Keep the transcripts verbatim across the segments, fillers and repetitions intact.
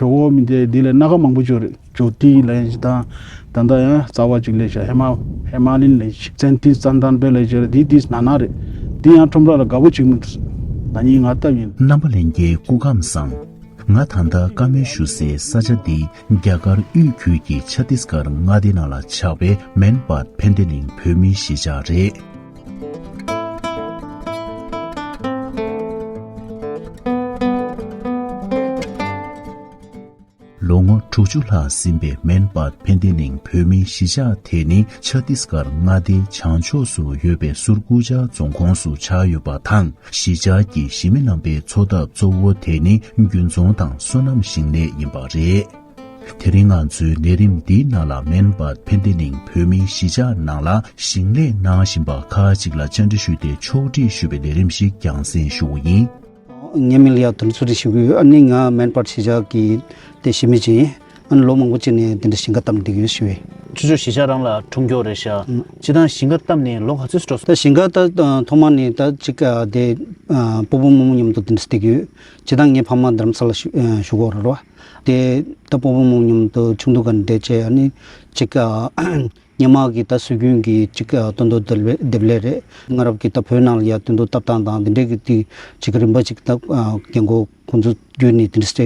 ཇོ་བོ་མི་འདི་འདི་ལས་སྣ་ཁ་མང་པོ་ཅིག་ཡོད་རེད། ཇོ་ཏི་ལབ་ཡ་ཅིག་དང་། ད་ལྟ་ཡང་རྩ་བ་ཅིག་ལས་བཞག་ཧེ་མ་ཧེ་མ་ལིན་ལབ་ཡ་ཅིག་ཙན་ཏི་ཙན་དན་པེ་ལབ་ཡ་ཅིག་རེད། འདི་འདི་ནག་ནག་རེད། འདི་ཡང་ཁྲོམ་ར་ལ་དགའ་པོ་བྱེད་མི་འདུག་ང་གཉིས་ང་སྟབས་ཡིན། རྣམ་པ་ལྷན་རྒྱས་སྐུ་ཁམས་བཟང་། ང་ད་ལྟ་བཀའ་མོལ་ཞུ་སའི་ས་ཆ་འདི་རྒྱ་གར་དབུས་ཁུལ་གྱི་ཆ་ཏིས་གར་མངའ་སྡེ་ནང་ལ་ཆགས་པའི་མན་པད་ཕན་བདེ་གླིང་བོད་མིའི་གཞིས་ཆགས་རེད། ལོ་ངོ་དྲུག་ཅུ་ལྷག་ཟིན་པའི་མན་པད་ཕན་བདེ་གླིང་བོད་མིའི་གཞིས་ཆགས་དེ་ནི་ཆ་ཏིས་གར་མངའ་སྡེའི་བྱང་ཕྱོགས་སུ་ཡོད་པའི་ཟུར་ཀུ་ཅཱ་རྫོང་ཁོངས་སུ་ཆགས་ཡོད་པ་དང་། གཞིས་ཆགས་ཀྱི་གཞིས་མི་རྣམ་པའི་འཚོ་ཐབས་གཙོ་བོ་དེ་ནི་རྒྱུན་ཚོང་དང་སོ་ནམ་ཞིང་ལས་ཡིན་པ་རེད། དེ་རིང་ང་ཚོའི་ལས་རིམ་འདིའི་ནང་ལ་མན་པད་ཕན་བདེ་གླིང་བོད་མིའི་གཞིས་ཆགས་ནང་ལ་ཞིང་ལས་གནང་བཞིན་པ་ཁག་ཅིག་ལ་བཅར་འདྲི་ཞུས་ཏེ་ཕྱོགས་སྒྲིག་ཞུས་པའི་ལས་རིམ་ཞིག་རྒྱང་སྲིང་ཞུ་གི་ཡིན། ངའི་མིང་ལ་ཡ་དོན་ཚུལ་རེ་ཞུ་གི་ཡོད། ཨ་ནི་ང་མན་པར་གཞིས་ཆགས་ཀྱི་དེ་གཞིས་མི་ཅིག་ཡིན། ཨ་ནི་ལོ་མང་པོ་ཅིག་ནས་དེ་འདྲ་ཞིང་ཁ་བཏབ་བསྡད་ཀྱི་ཡོད་ཞུ་བས། ཆུ་ཆུ་གཞིས་ཆགས་རང་ལ་འཁྲུངས་སྐྱོ་རེད་ཤག་ཨང་། སྤྱིར་བཏང་ཞིང་ཁ་བཏབ་ནས་ལོ་ག་ཚོད་ཙམ་འགྲོ་སོང་། ད་ཞིང་ཁ་ད་ཐོག་མ་ནས་ད་ཅིག་དེ་སྤོ་བོ་རྨོ་མོ་མཉམ་དུ་དེ་འདྲ་བསྡད་ཀྱི་ཡོད། སྤྱིར་བཏང་ངའི་ཕ་མ་རྡ་རམ་ས་ལ་བཞུགས་ཡོད་རེད་བ། དེ་ད་སྤོ་བོ་རྨོ་མོ་མཉམ་དུ་ཆུང་དུས་ཀ་ནས་བསྡད་བྱས་ཨ་ནི་ཅིག་སྔོན་མ་གི་ད་སྲོལ་རྒྱུན་གྱི་ཅིག་ཨ་སྟོན་ཐོག་འདེབས་ལས་རེད། སྔ་རབས་ཀྱི་ད་བོད་ནང་ལ་ཡ་སྟོན་ཐོག་བཏབ་སྟངས་དང་འདི་འདྲའི་གི་དེ་ཅིག་རིམ་པ་ཅིག་ད་ཨ་རྒན་གོག་ཁོང་ཚོ་བརྒྱུད་ནས་དེ་འདྲ་སེ་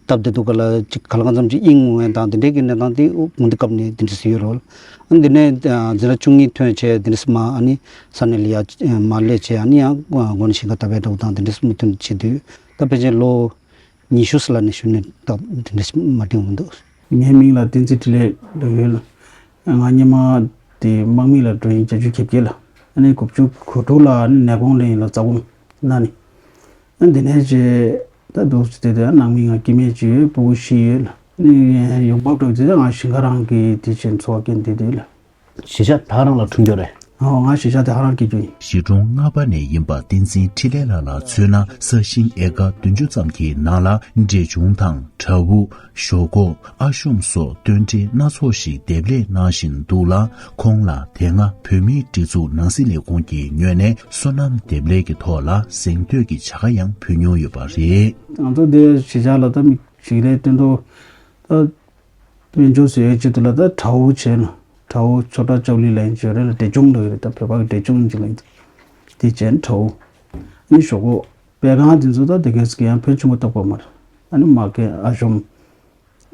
བཏབ་བསྡད་འདུག་ག་ལ་ཅིག་ག་ལ་གང་འཚམ་ཅིག་དབྱིངས་འོང་ཡ་དང་དེ་འདྲའི་གི་གནས་སྟངས་དེ་འོ་དེ་སྐབས་ནས་དེ་འདྲ་སེ་ཡོད་རེད། ཨ་འདི་ནས་ཨ་འཛིན་གྲྭ་བཅུ་གཉིས་ཐོན་བྱས་དེ་འདྲ་སེ་མ་ཨ་ནི་ས་གནས་ལ་ཡ་ཨ་མ་སླེབས་བྱས་ཨ་ནི་ཡང་སྒོ་ནས་ཞིང་ཁ་བཏབ་པའི་འདྲ་བོ་དང་དེ་འདྲ་སེ་མུ་མཐུད་བྱེད་དུས་ད་ཕལ་ཆེར་ལོ་ཉི་ཤུ་ཙམ་ལ་ནས་གཞི་ནས་ད་དེ་འདྲ་མ་འགྲིག་མི་འདུག་ངའི་མིང་ལ་བསྟན་འཛིན་འཕྲིན་ལས་ལབ་ཡོད་ལ། ང་སྔོན་མ་དེ་དམག་མི་ལ་འགྲོ་ཡིན་བརྒྱད་ཅུ་གྱ་བརྒྱད་ལ། ཨ་ནི་དགུ་བཅུ་གོ་དྲུག་ལ་ཨ་ནི་ནད་གོང་སླེབས་ཡིན་ལ་རྩ་དགོངས་གནང་ནས། ཨ་འདི་ནས་རྗེས་ད་འདུག་སེ་དེ་དུས་ནང་མི་ང་སྐྱེ་དམན་གཅིག་ཡོད། སྤུ་གུ་བཞི་ཡོད་ལ། ཨ་ནི་ཡོང་འབབ་འགྲོ་དུས་ང་ཞིང་ཁ་རང་གི་དེ་བྱས་འཚོ་བ་སྐྱེལ་བསྡད་དུས་ལ། གཞིས་ཆགས་ད་རང་ལ་འཁྲུངས་སྐྱོ་རེད། ཨོ་ང་གཞིས་ཆགས་དེ་ཧ་རང་སྐྱེ་རྒྱུ་ཡིན། གཞིས་གྲོང་ལྔ་པ་ནས་ཡིན་པ་བསྟན་འཛིན་འཕྲིན་ལས་ལགས་ལ་མཚོན་ན་ས་ཞིང་ཨེ་ཀ་བདུན་ཅུ་ཙམ་གྱི་ནང་ལ་འབྲས་ལྗོངས་དང་བྲ་འུ། ཞོག་ཁོག་ཨ་ཤོམ་སོགས་སྟོན་འབྲས་སྣ་ཚོགས་ཤིག་འདེབས་ལས་གནང་བཞིན་འདུག་ལ། ཁོང་ལ་དེ་སྔ་བོད་མིའི་སྒྲིག་འཛུགས་ནང་སྲིད་ལས་ཁུངས་ཀྱི་ངོས་ནས་སོ་ནམ་འདེབས་ལས་ཀྱི་ཐོག་ལ་གཟེངས་བསྟོད་ཀྱི་བྱ་དགའ་ཡང་ཕུལ་མྱོང་ཡོད་པ་རེད། ང་ཚོ་འདི་གཞིས་ཆགས་ལ་ད་མི་ཞིག་ལས་སྟོན་ཐོག་ད། དཔལ་འབྱོར་ཟེར་ཡས་ཆེད་དུ་ལ་ད་བྲ་འུ་བྱས་ན། བྲ་འུ་ཆོ་འབྲ་ཅའོ་ལི་ལ་ཡིན་བྱས་རེད་ལ་འབྲས་ལྗོངས་ལ་ཡོད་རེད། ད་བོད་པ་གི་འབྲས་ལྗོངས་ཡིན་ཅིག་ལ་ཡིན། དེ་བྱས་ན་བྲ་འུ། ཨ་ནི་ཞོག་ཁོག་པད་ཁང་དེ་ཚོ་ད་དེ་གས་ཀྱི་ཡང་ཕོན་ཆེན་པོ་བཏགས་པ་མ་རེད། ཨ་ནི་མ་ཀེ་ཨ་ཤོམ།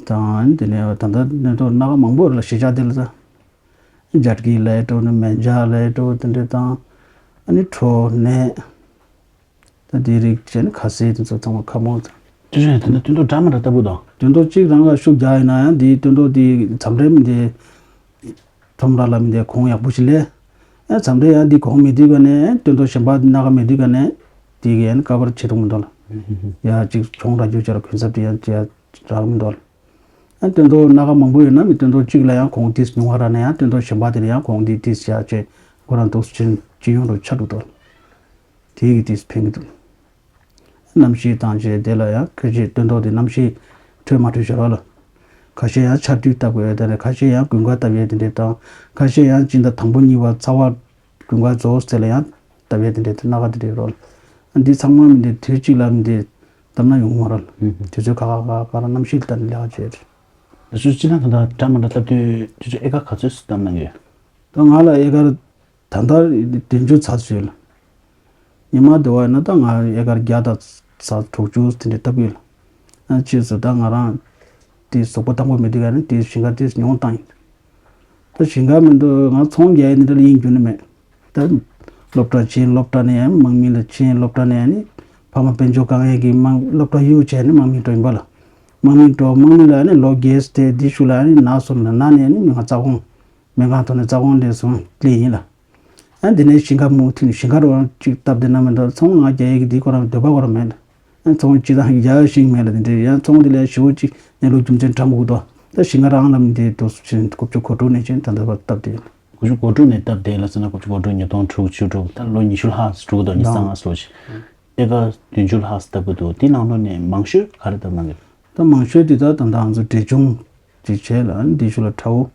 དང་དེ་ནས་ད་ལྟ་སྣོད་ཐོག་སྣ་ཁ་མང་པོ་ཡོད་རེད་ལ་གཞིས་ཆགས་དེ་ལ་ད། འཇར་གི་ལ་ཡི་འགྲོ་ནི་མེ་འཇར་ལ་ཡི་འགྲོ་དེ་འདྲས་དང་། ཨ་ནི་གྲོ་ནས། ད་དེ་རིགས་བྱས་ནས་ཁ་ཟས་དེ་ཚོ་ཚང་མ་ཁ་མོ་དང་། དེ་རིང་ད་ནི་སྟོན་ཐོག་འདྲ་མི་འདྲ་ལྟ་བུ་དང་། སྟོན་ཐོག་གཅིག་རང་ལ་ཤུགས་རྒྱག་ཡིན་ན་ཡང་དེའི་སྟོན་ཐོག་དེ་མཚམས་རེ་མི་འདི། ཁྲོམ་ར་ལ་མི་འདི་གོང་ཡག་པོ་ཞིག་ལས། ཨེ་མཚམས་རེ་ཡང་འདི་གོང་མེད་དུས་ག་ནས་སྟོན་ཐོག་གཞན་པ་སྣ་ཁ་མེད་དུས་ག་ནས། དེ་ག་ཡང་ཀ་བར་བྱེད་ཐུབ་མི་འདུག་ལ། ཡ་གཅིག་གྱོང་རག་རྒྱུ་ཅིག་ལ་གུན་གསབ་དེ་ཡང་ཅི་ཡ་རག་མི་འདུག་ལ། ཨེ་སྟོན་ཐོག་སྣ་ཁ་མང་པོ་ཡོད་ན་མི་སྟོན་ཐོག་གཅིག་ལ་ཡང་གོང་ཏིས་ཉུང་བ་རག་ན་ཡང་སྟོན་ཐོག་གཞན་པ་དེ་ལ་ཡང་གོང་དེ་ཏིས་ཡ་ཅེ་ཁོ་རང་འདུག་སྤྱི་སྤྱི་ཡོངས་རུ་ཆགས་འགྲོ་འདུག་ལ། དེ་གི་དེ་ཕན་གི་འདུག་གནམ་གཤིས་དང་བཅས་དེ་ལ་ཡང་ཁ་ཤས་སྟོན་ཐོག་དེ་གནམ་གཤིས་འཕྲོད་མ་འཕྲོད་ཤོར་བ་ལ། ཁ་ཤས་ཡང་ཆར་དུས་བཏབ་དགོས་ཡ་དེ་རེད། ཁ་ཤས་ཡང་དགུན་ཁ་བཏབ་ཡས་དེ་འདྲས་དང་། ཁ་ཤས་ཡང་སྤྱི་ཟླ་དང་པོ་གཉིས་པ་ཚ་བ་དགུན་ཁ་རྫོགས་ཚེ་ལ་ཡང་བཏབ་ཡས་དེ་འདྲས་དེ་སྣ་ཁ་དེ་འདྲས་རོལ། འདི་ཚང་མ་མི་འདི་དུས་གཅིག་ལ་མི་འདི་བཏབ་ན་ཡོང་མ་རོལ། དུས་ཚོད་ཁ་ཁ་ཁ་ཁ་ར་གནམ་གཤིས་ལྟར་ལས་ཀ་བྱས་རེད། ད་ཚོད་སྤྱི་ལ་ད་ལྟ་འདྲ་མི་འདྲ་བཏབ་དུས་དུས་ཚོད་ཨེ་ཀ་ག་ཚོད་སུ་བཏབ་གནང་གི་ཡོད། ད་ང་ལ་ཨེ་ཀར་ད་ལྟ་བདུན་ཅུ་ཚར་ཚུལ། ཉི་མ་དེ་བ་ཡིན་ན་ད་ང་ཨེ་ཀར་བརྒྱ་དང་ཚར་དྲུག་ཅུ་དེ་འདྲ་བཏབ་ཡོད། ཨ་ཕྱིས་སུ་ད་ང་རང་དེ་གཟུགས་པོ་ཐང་པོ་མེད་དུས་ཀ་ནི་དེ་ཞིང་ཁ་དེ་ཉུང་བཏང་ཡིན། ད་ཞིང་ཁ་མི་འདུག་ང་ཚོང་རྒྱག་ཡས་འདི་འདྲ་ལ་ཡིན་རྒྱུ་ནི་མེད། ད་སློབ་གྲྭ་ཕྱིན་སློབ་གྲྭ་ནས་ཡང་དམག་མི་ལ་ཕྱིན་སློབ་གྲྭ་ནས་ཡང་ནི་ཕ་མ་དཔལ་འབྱོར་དཀའ་ངལ་གྱིས་དམག་སློབ་གྲྭ་གཡུག་བྱས་ནས་དམག་མི་འགྲོ་ཡིན་པ་ལ། དམག་མི་འགྲོ་དམག་མི་ལ་ནི་ལོ་བརྒྱད་དེ་འདི་ཤུ་ལ་ནི་ན་སོང་ལ་ན་ནས་ནི་མི་ང་རྩ་དགོངས། སྨན་ཁང་ཐོག་ནས་རྩ་དགོངས་དེ་སོང་ལས་ཡིན་ལ། ཨ་འདི་ནས་ཞིང་ཁ་མུ་མཐུད་ནས་ཞིང་ཁ་རོགས་ཅིག་བཏབ་བསྡད་ན་མི་འདུག་ཚོང་ང་རྒྱག་ཡས་ཀྱི་འདི་ཁོ་རང་འདོད་པ་ཁོ་རང་མེད་ལ། ཨ་ཚོང་ཅི་དང་རྒྱག་ཤིང་མེད་ལ་དེ་འདྲས་ཡང་ཚོང་འདི་ལས་ཞེ་པོ་ཅིག་གནས་ལུགས་རྒྱུ་མཚན་ཕྲ་མོ་གི་འདུག་ད་ཞིང་ཁ་རང་ལ་མི་འདི་འདུག་སུ་ཕྱིན་དགུ་བཅུ་གོ་དྲུག་ནས་ཕྱིན་ད་ལྟ་བར་བཏབ་བསྡད་ཡོད། དགུ་བཅུ་གོ་དྲུག་ནས་བཏབ་བསྡད་ལ་ཟེར་ན་དགུ་བཅུ་གོ་དྲུག་ཉིས་སྟོང་དྲུག་ཅུ་དྲུག་ད་ལོ་ཉི་ཤུ་ལྷག་དྲུག་དང་ཉི་ཤུ་རྩ་ལྔ་སོགས་ཤིག་ཨེ་ཀ་བདུན་ཅུ་ལྷག་བཏབ་གི་འདུག་དེ་ནང་ལོགས་ནས་མང་ཤོས་ག་རེ་བཏབ་གནང་གི། ད་མང་ཤོས་དེ་ད་ད་ལྟ་ང་ཚོ་འབྲས་ལྗོངས་ཅིག་བྱས་ལ་འདི་ཤུ་ལ་ཁྲའོ།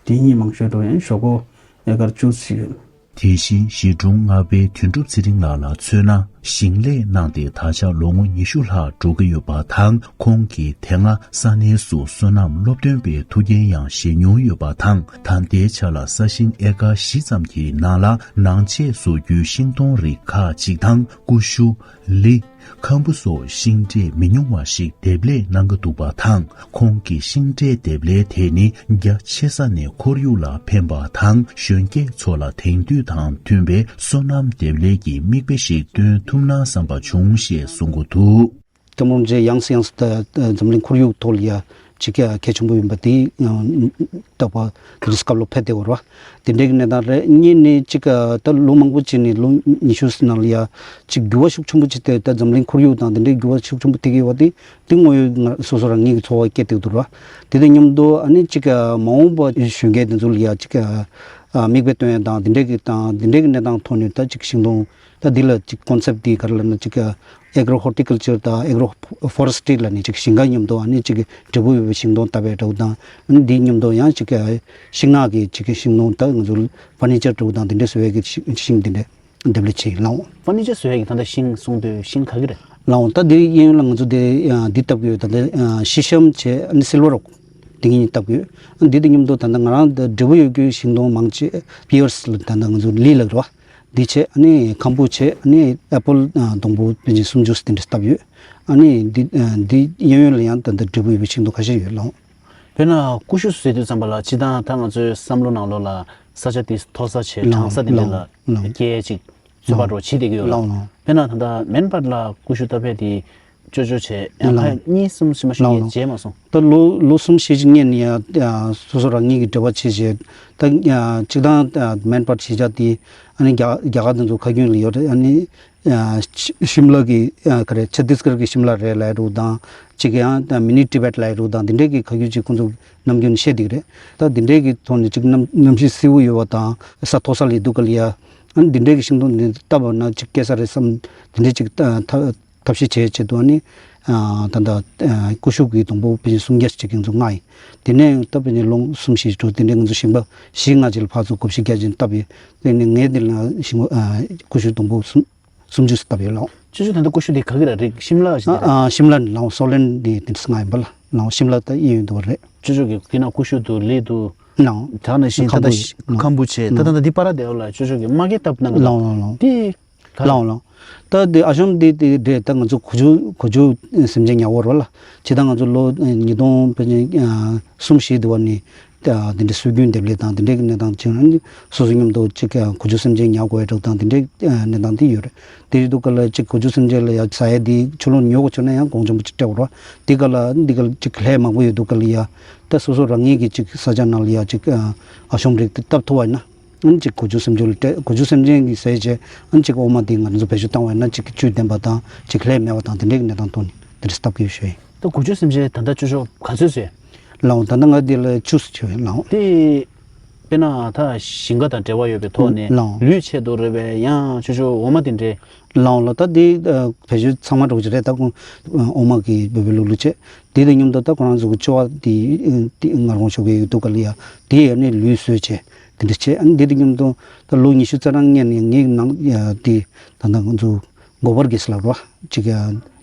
དེ་གཉིས་མང་ཤོས་འགྲོ་ཡང་ཞོག་ཁོག་ཨེ་ཀར་བཅུ་ཞིག་ཡོད། དེ་བཞིན་གཞིས་གྲོང་ལྔ་པའི་དོན་གྲུབ་ཚེ་རིང་ལགས་ལ་མཚོན་ན། ཞིང་ལས་གནང་སྟེ་ད་ཆ་ལོ་ངོ་ཉི་ཤུ་ལྷག་འགྲོ་གི་ཡོད་པ་དང་། ཁོང་གིས་དེ་སྔ་ས་གནས་སུ་སོ་ནམ་སློབ་སྟོན་པའི་ཐུགས་འགན་ཡང་བཞེས་མྱོང་ཡོད་པ་དང་། ད་ལྟའི་ཆ་ལ་ས་ཞིང་ཨེ་ཀར་བཞི་ཙམ་གྱི་ནང་ལ་ནང་ཆས་བཟོ་རྒྱུའི་ཤིང་སྡོང་རིགས་ཁག་ཅིག་དང་། ཀུ་ཤུ། ལི། ཁམ་བུ་སོགས་ཤིང་འབྲས་མི་ཉུང་བ་ཞིག་འདེབས་ལས་གནང་གི་འདུག་པ་དང་། ཁོང་གིས་ཤིང་འབྲས་འདེབས་ལས་དེ་ནི་རྒྱ་ཆེ་ས་ནས་ཁོར་ཡུག་ལ་ཕན་པ་དང་། གཞོན་སྐྱེས་ཚོ་ལ་དེང་དུས་དང་མཐུན་པའི་སོ་ནམ་འདེབས་ལས་ཀྱི་མིག་དཔེ་ཞིག་སྟོན་ཐུབ་ན་བསམ་པ་བྱུང་ཞེས་གསུང་གི་འདུག། ཐུན་མོང་རྗེས་ཡང་སེ་ཡང་སེ་ད་འཛམ་གླིང་ཁོར་ཡུག་ཐོག་ལ་ཡ་ཅིག་གལ་ཆེན་པོ་ཡིན་པ་དེ་ལྟ་བུ་དེ་རིང་སྐབས་ལ་ཕེབས་བསྡད་ཡོད་རེད་བ། དེ་འདྲའི་གི་གནས་སྟངས་རེད། གཉིས་ནི་ཅིག་ད་ལོ་མང་པོ་ཅིག་ནས་ལོ་ཉི་ཤུ་ནང་ལ་ཡ་ཅིག་འགྱུར་བ་ཤུགས་ཆེན་པོ་ཅིག་དེ་ད་འཛམ་གླིང་ཁོར་ཡུག་དང་དེ་འདྲའི་འགྱུར་བ་ཤུགས་ཆེན་པོ་ཐེབས་ཀྱི་ཡོད་པ་དེ་དེ་དངོས་ཡོད་ང་སོ་སོ་རང་ཉིད་ཀྱི་ཚོར་བ་སྐྱེས་བསྡད་འདུག་ར། དེ་དང་མཉམ་དུ་ཨ་ནི་ཅིག་མ་འོངས་པ་གཞོན་སྐྱེས་དེ་ཚོ་ལ་ཡ་ཅིག་མིག་དཔེ་སྟོན་ཡ་དང་དེ་འདྲའི་གི་དང་དེ་འདྲའི་གི་གནས་སྟངས་ཐོག་ནས་ད་ཅིག་ཤིང་སྡོང་ད་འདི་ལ་ཅིག་ཀོན་སེབ་འདི་ག་རེ་ལབ་ན་ཅིག་ཨེ་གྷོ་ཧོར་ཊི་ཀལ་ཅར་དང་ཨེ་གྷོ་ཧྥོ་རེ་སི་ཊི་ལ་ནི་ཅིག་ཞིང་ཁ་མཉམ་དུ་ཨ་ནི་ཅིག་འབྲས་བུ་ཡོད་པའི་ཤིང་སྡོང་བཏབ་པའི་འདྲ་བོ་དང་ཨ་ནི་འདི་མཉམ་དུ་ཡང་ཅིག་ཤིང་ནགས་ཀྱི་ཅིག་ཤིང་སྡོང་ད་ང་ཚོ་ཕར་ནི་ཅར་འདྲ་བོ་དང་འདི་འདྲའི་བཟོ་ཡས་ཀྱི་ཤིང་ཤིང་འདི་འདྲའི་འདེབས་ལས་བྱེད་ལའོ། ཕར་ནི་ཅར་བཟོ་ཡས་ཀྱི་ད་ལྟ་ཤིང་གསུང་དུས་ཤིང་ག་གི་རེད། ལའོ་ད་འདི་གཡས་གཡོན་ལ་ང་ཚོ་དེ་འདི་བཏབ་ཀྱི་ཡོད། ད་ལྟ་ཤི་ཤམ་བྱས་ཨ་ནི་སིལ་ཝར་རོག་འདི་གཉིས་བཏབ་ཀྱི་ཡོད། འདི་དང་མཉམ་དུ་ད་ལྟ་ང་རང་འདི་འབྲས་བུ་ཡོད་རྒྱུའི་ཤིང་སྡོང་མང་ཆེ་པི་ཡར་སི་ལ་ད་ལྟ་ང་ཚོ་ལི་ལབ་རེད་བ། འདི་བྱས་ཨ་ནི་ཁམ་བུ་བྱས་ཨ་ནི་ཨེ་པལ་སྡོང་པོ་པེ་ཅིན་སུམ་ཅུ་སོ་དེ་འདྲ་བཏབ་ཡོད། ཨ་ནི་འདི་འདི་གཡས་གཡོན་ལ་ཡང་ད་ལྟ་འབྲས་བུ་ཡོད་པའི་ཤིང་སྡོང་ཁ་ཤས་ཡོད་ལགས། དཔེར་ན་ཀུ་ཤུ་ཟེར་དུས་ཙམ་པ་ལ་སྤྱིར་བཏང་ད་ང་ཚོའི་བསམ་བློ་ནང་ལོགས་ལ་ས་ཆ་དེ་མཐོ་ས་བྱས་གྲང་ས་དེ་འདྲ་ལ་སྐྱེ་ཅིག་ཚོད་དཔག་འགྲོ་བྱེད་བསྡད་ཀྱི་ཡོད་ལགས། དཔེར་ན་ད་ལྟ་སྨན་པ་ལ་ཀུ་ཤུ་བཏབ་ཕེབས་དེ། ཅོ་ཅོ་བྱས་ཡང་ལགས། ཁ་གཉིས་གསུམ་ཕྱི་མ་ཞིག་ལགས་ངས་ལགས། བརྗེད་མ་སོང་། ད་ལོ་ལོ་གསུམ་བཞི་ཅིག་སྔོན་ནས་ཡང་སོ་སོ་རང་ཉིད་ཀྱི་འབྲེལ་བ་བྱས་བྱས་ད་ཡང་གཅིག་དང་སྨན་པར་བྱེད་བྱ་དེ་ཨ་ནི་རྒྱ་རྒྱ་གར་དེ་ཚོ་ཁ་རྒྱུན་ལ་ཡོད་རེད། ཨ་ནི་ཤི་ཤིམ་ལ་གི་ག་རེ་ཆ་ཏིས་གར་གི་ཤིམ་ལ་རེད་ལབ་རུ་དང་གཅིག་ཡང་ད་མི་ནི་ཏི་བེད་ལབ་རུ་དང་དེ་འདྲས་ཀྱི་ཁ་རྒྱུན་ཅིག་ཁོང་ཚོ་ནམ་རྒྱུན་བཤད་བསྡད་ཀྱི་རེད། ད་དེ་འདྲས་ཀྱི་ཐོག་ནས་ཅིག་གནམ་གནམ་གཤིས་བསིལ་བོ་ཡོད་པ་དང་ས་མཐོ་ས་ལ་ཡོད་དུས་ག་ལ་ཡ་ཨ་ནི་དེ་འདྲས་ཀྱི་ཤིང་སྡོང་འདི་བཏབ་པ་ན་ཅིག་སྐྱེ་ས་རེད་བསམ་དེ་འདྲས་ཅིག་ད་ད། ཐབས་ཤེས་བྱས་ཆེད་དུ་ནི། ད་ལྟ་ཀུ་ཤུ་གི་སྡོང་པོ་དཔེ་ཆ་སུམ་བརྒྱ་ཅིག་ང་ཚོ་མངགས་ཡིན། དེ་ནས་ད་དཔེ་ནི་ལོ་གསུམ་བཞི་དྲུག་དེ་འདྲའི་ང་ཚོ་ཞིང་པ་བཞི་ལྔ་ཅིག་ལ་ཕར་ཚུར་བགོ་བཤའ་རྒྱག་བཞིན་བཏབ་ཡོད། དེ་ནས་ངས་དེ་ལ་ཞིང་པ་ཀུ་ཤུ་སྡོང་པོ་སུམ་སུམ་ཅུ་ཙམ་བཏབ་ཡོད་ལགས། ཅོ་ཅོ་ད་ལྟ་ཀུ་ཤུ་དེ་ག་གི་ར་རིགས་ཤིམ་ལ་ཞིག་རེད། ཤིམ་ལ་ནི་ལགས་སོ་ལེན་དེ་དེ་འདྲ་མངགས་ཡིན་པ་ལ་ལགས་ཤིམ་ལ་ད་གཡས་གཡོན་དུ་བ་རེད། ཅོ་ཅོ་གི་དེ་ན་ཀུ་ཤུ་འདུག་ལི་འདུག་ལགས། ད་ནང་བཞིན་ད་ལྟ་ཁམ་བུ་ཡོད། ཁམ་བུ་བྱས་ད་ལྟ་འདི་པ་ར་དེ་བ་ལ་ཅོ་ཅོ་གི་མ་གི་བཏབ་གནང་གི་ལགས་ལགས་ལགས། དེ། ལའོ་ལའོ། ད་དེ་ཨ་ཤོམ་དེ་དེ་རེད། ད་ང་ཚོ་གོ་ཆུ་གོ་ཆུ་སེམས་ཅན་ཉར་བ་རེད་ལ། ཇི་ལྟར་ང་ཚོ་ལོ་ཉིས་སྟོང་དཔེ་ཆ་གསུམ་བཞི་དུ་བ་ནས་དེ་འདྲའི་སྲོལ་རྒྱུན་འདེབས་ལས་དང་དེ་འདྲའི་གི་གནས་སྟངས་ཅིག་ཨ་ནི་སོ་སོ་མཉམ་དུ་ཅིག་གོ་ཆུ་སེམས་ཅན་ཉར་དགོས་ཡ་འདྲ་དང་དེ་འདྲའི་གནས་སྟངས་དེ་ཡོད་རེད། དེ་ཡོད་དུས་ག་ལ་ཅིག་གོ་ཆུ་སེམས་ཅན་ལ་ཡ་ཟ་ཡ་དེ་ཆུ་ལོག་ཉོ་དགོས་བྱུང་ན་ཡང་གོང་ཆེན་པོ་ཅིག་སྤྲད་དགོས་རེད། དེ་ག་ལ་འདི་ག་ལ་ཅིག་ལས་མང་པོ་ཡོད་དུས་ག་ལ་ཡ་ད་སོ་སོ་རང་ཉིད་ཀྱི་ཅིག་ས་ཆ་ནང་ལ་ཡ་ཅིག་ཨ་ཤོམ་རིགས་དེ་བཏབ་ཐུབ་པ་ཡིན་ན། ཨ་ནི་ཅིག་གོ་ཆུ་སེམས་ཅན་ལ་སྤྲད། གོ་ཆུ་སེམས་ཅན་གྱི་ཟས་བྱས་ཨ་ནི་ཅིག་འོ་མ་དེ་ང་རང་ཚོ་བེད་སྤྱོད་བཏང་བ་ཡིན་ན་ཅིག་བཅུད་ལྡན་པ་དང་ཅིག་ལྷད་མེད་པ་དང་དེ་འདྲའི་གི་གནས་སྟངས་ཐོག་ནས་དེ་འདྲ་བཏབ་ཀྱི་ཡོད་ཞུ་ཡིན། ད་གོ་ཆུ་སེམས་ཅན་ད་ལྟ་ཅོ་ཅོ་ག་ཚོད་བཟོས། ལའོ་ད་ལྟ་ང་འདི་ལ་བཅུ་ཙམ་བྱས་ཡོད་ལའོ། དེ་དཔེར་ན་ད་ཞིང་ཁ་དང་འབྲེལ་བ་ཡོད་པའི་ཐོག་ནས་ལའོ་ལུད་ཆེད་དུ་རེད་པས་ཡང་ཅོ་ཅོ་འོ་མ་དེ་འདྲས། ལའོ་ལ་ད་དེ་བེད་སྤྱོད་ཚང་མ་འགྲོ་གི་རེད། ད་ཁོང་འོ་མ་གི་བོད་པའི་ལུག་ལུག་བྱས་དེ་དང་མཉམ་དུ་ད་ཁོ་རང་ཚོ་གི་ཅོ་བ་དེ་ང་རང་ཤོག་གི་ཡོད་དུས་ག་ལ་ཡ་དེ་ཡ་ནས་ལུད་གསོས་བྱས། དེ་འདྲ་བྱས། ཨ་ནི་འདི་དང་མཉམ་དུ་ད་ལོ་ཉི་ཤུ་རྩ་གྲངས་སྔོན་ནས་ངའི་ནང་ཡ་དེ་ད་ལྟ་ང་ཚོ་གོ་བར་གྱི་ཟེར་ལབ་རོ་ཅིག་ཡ་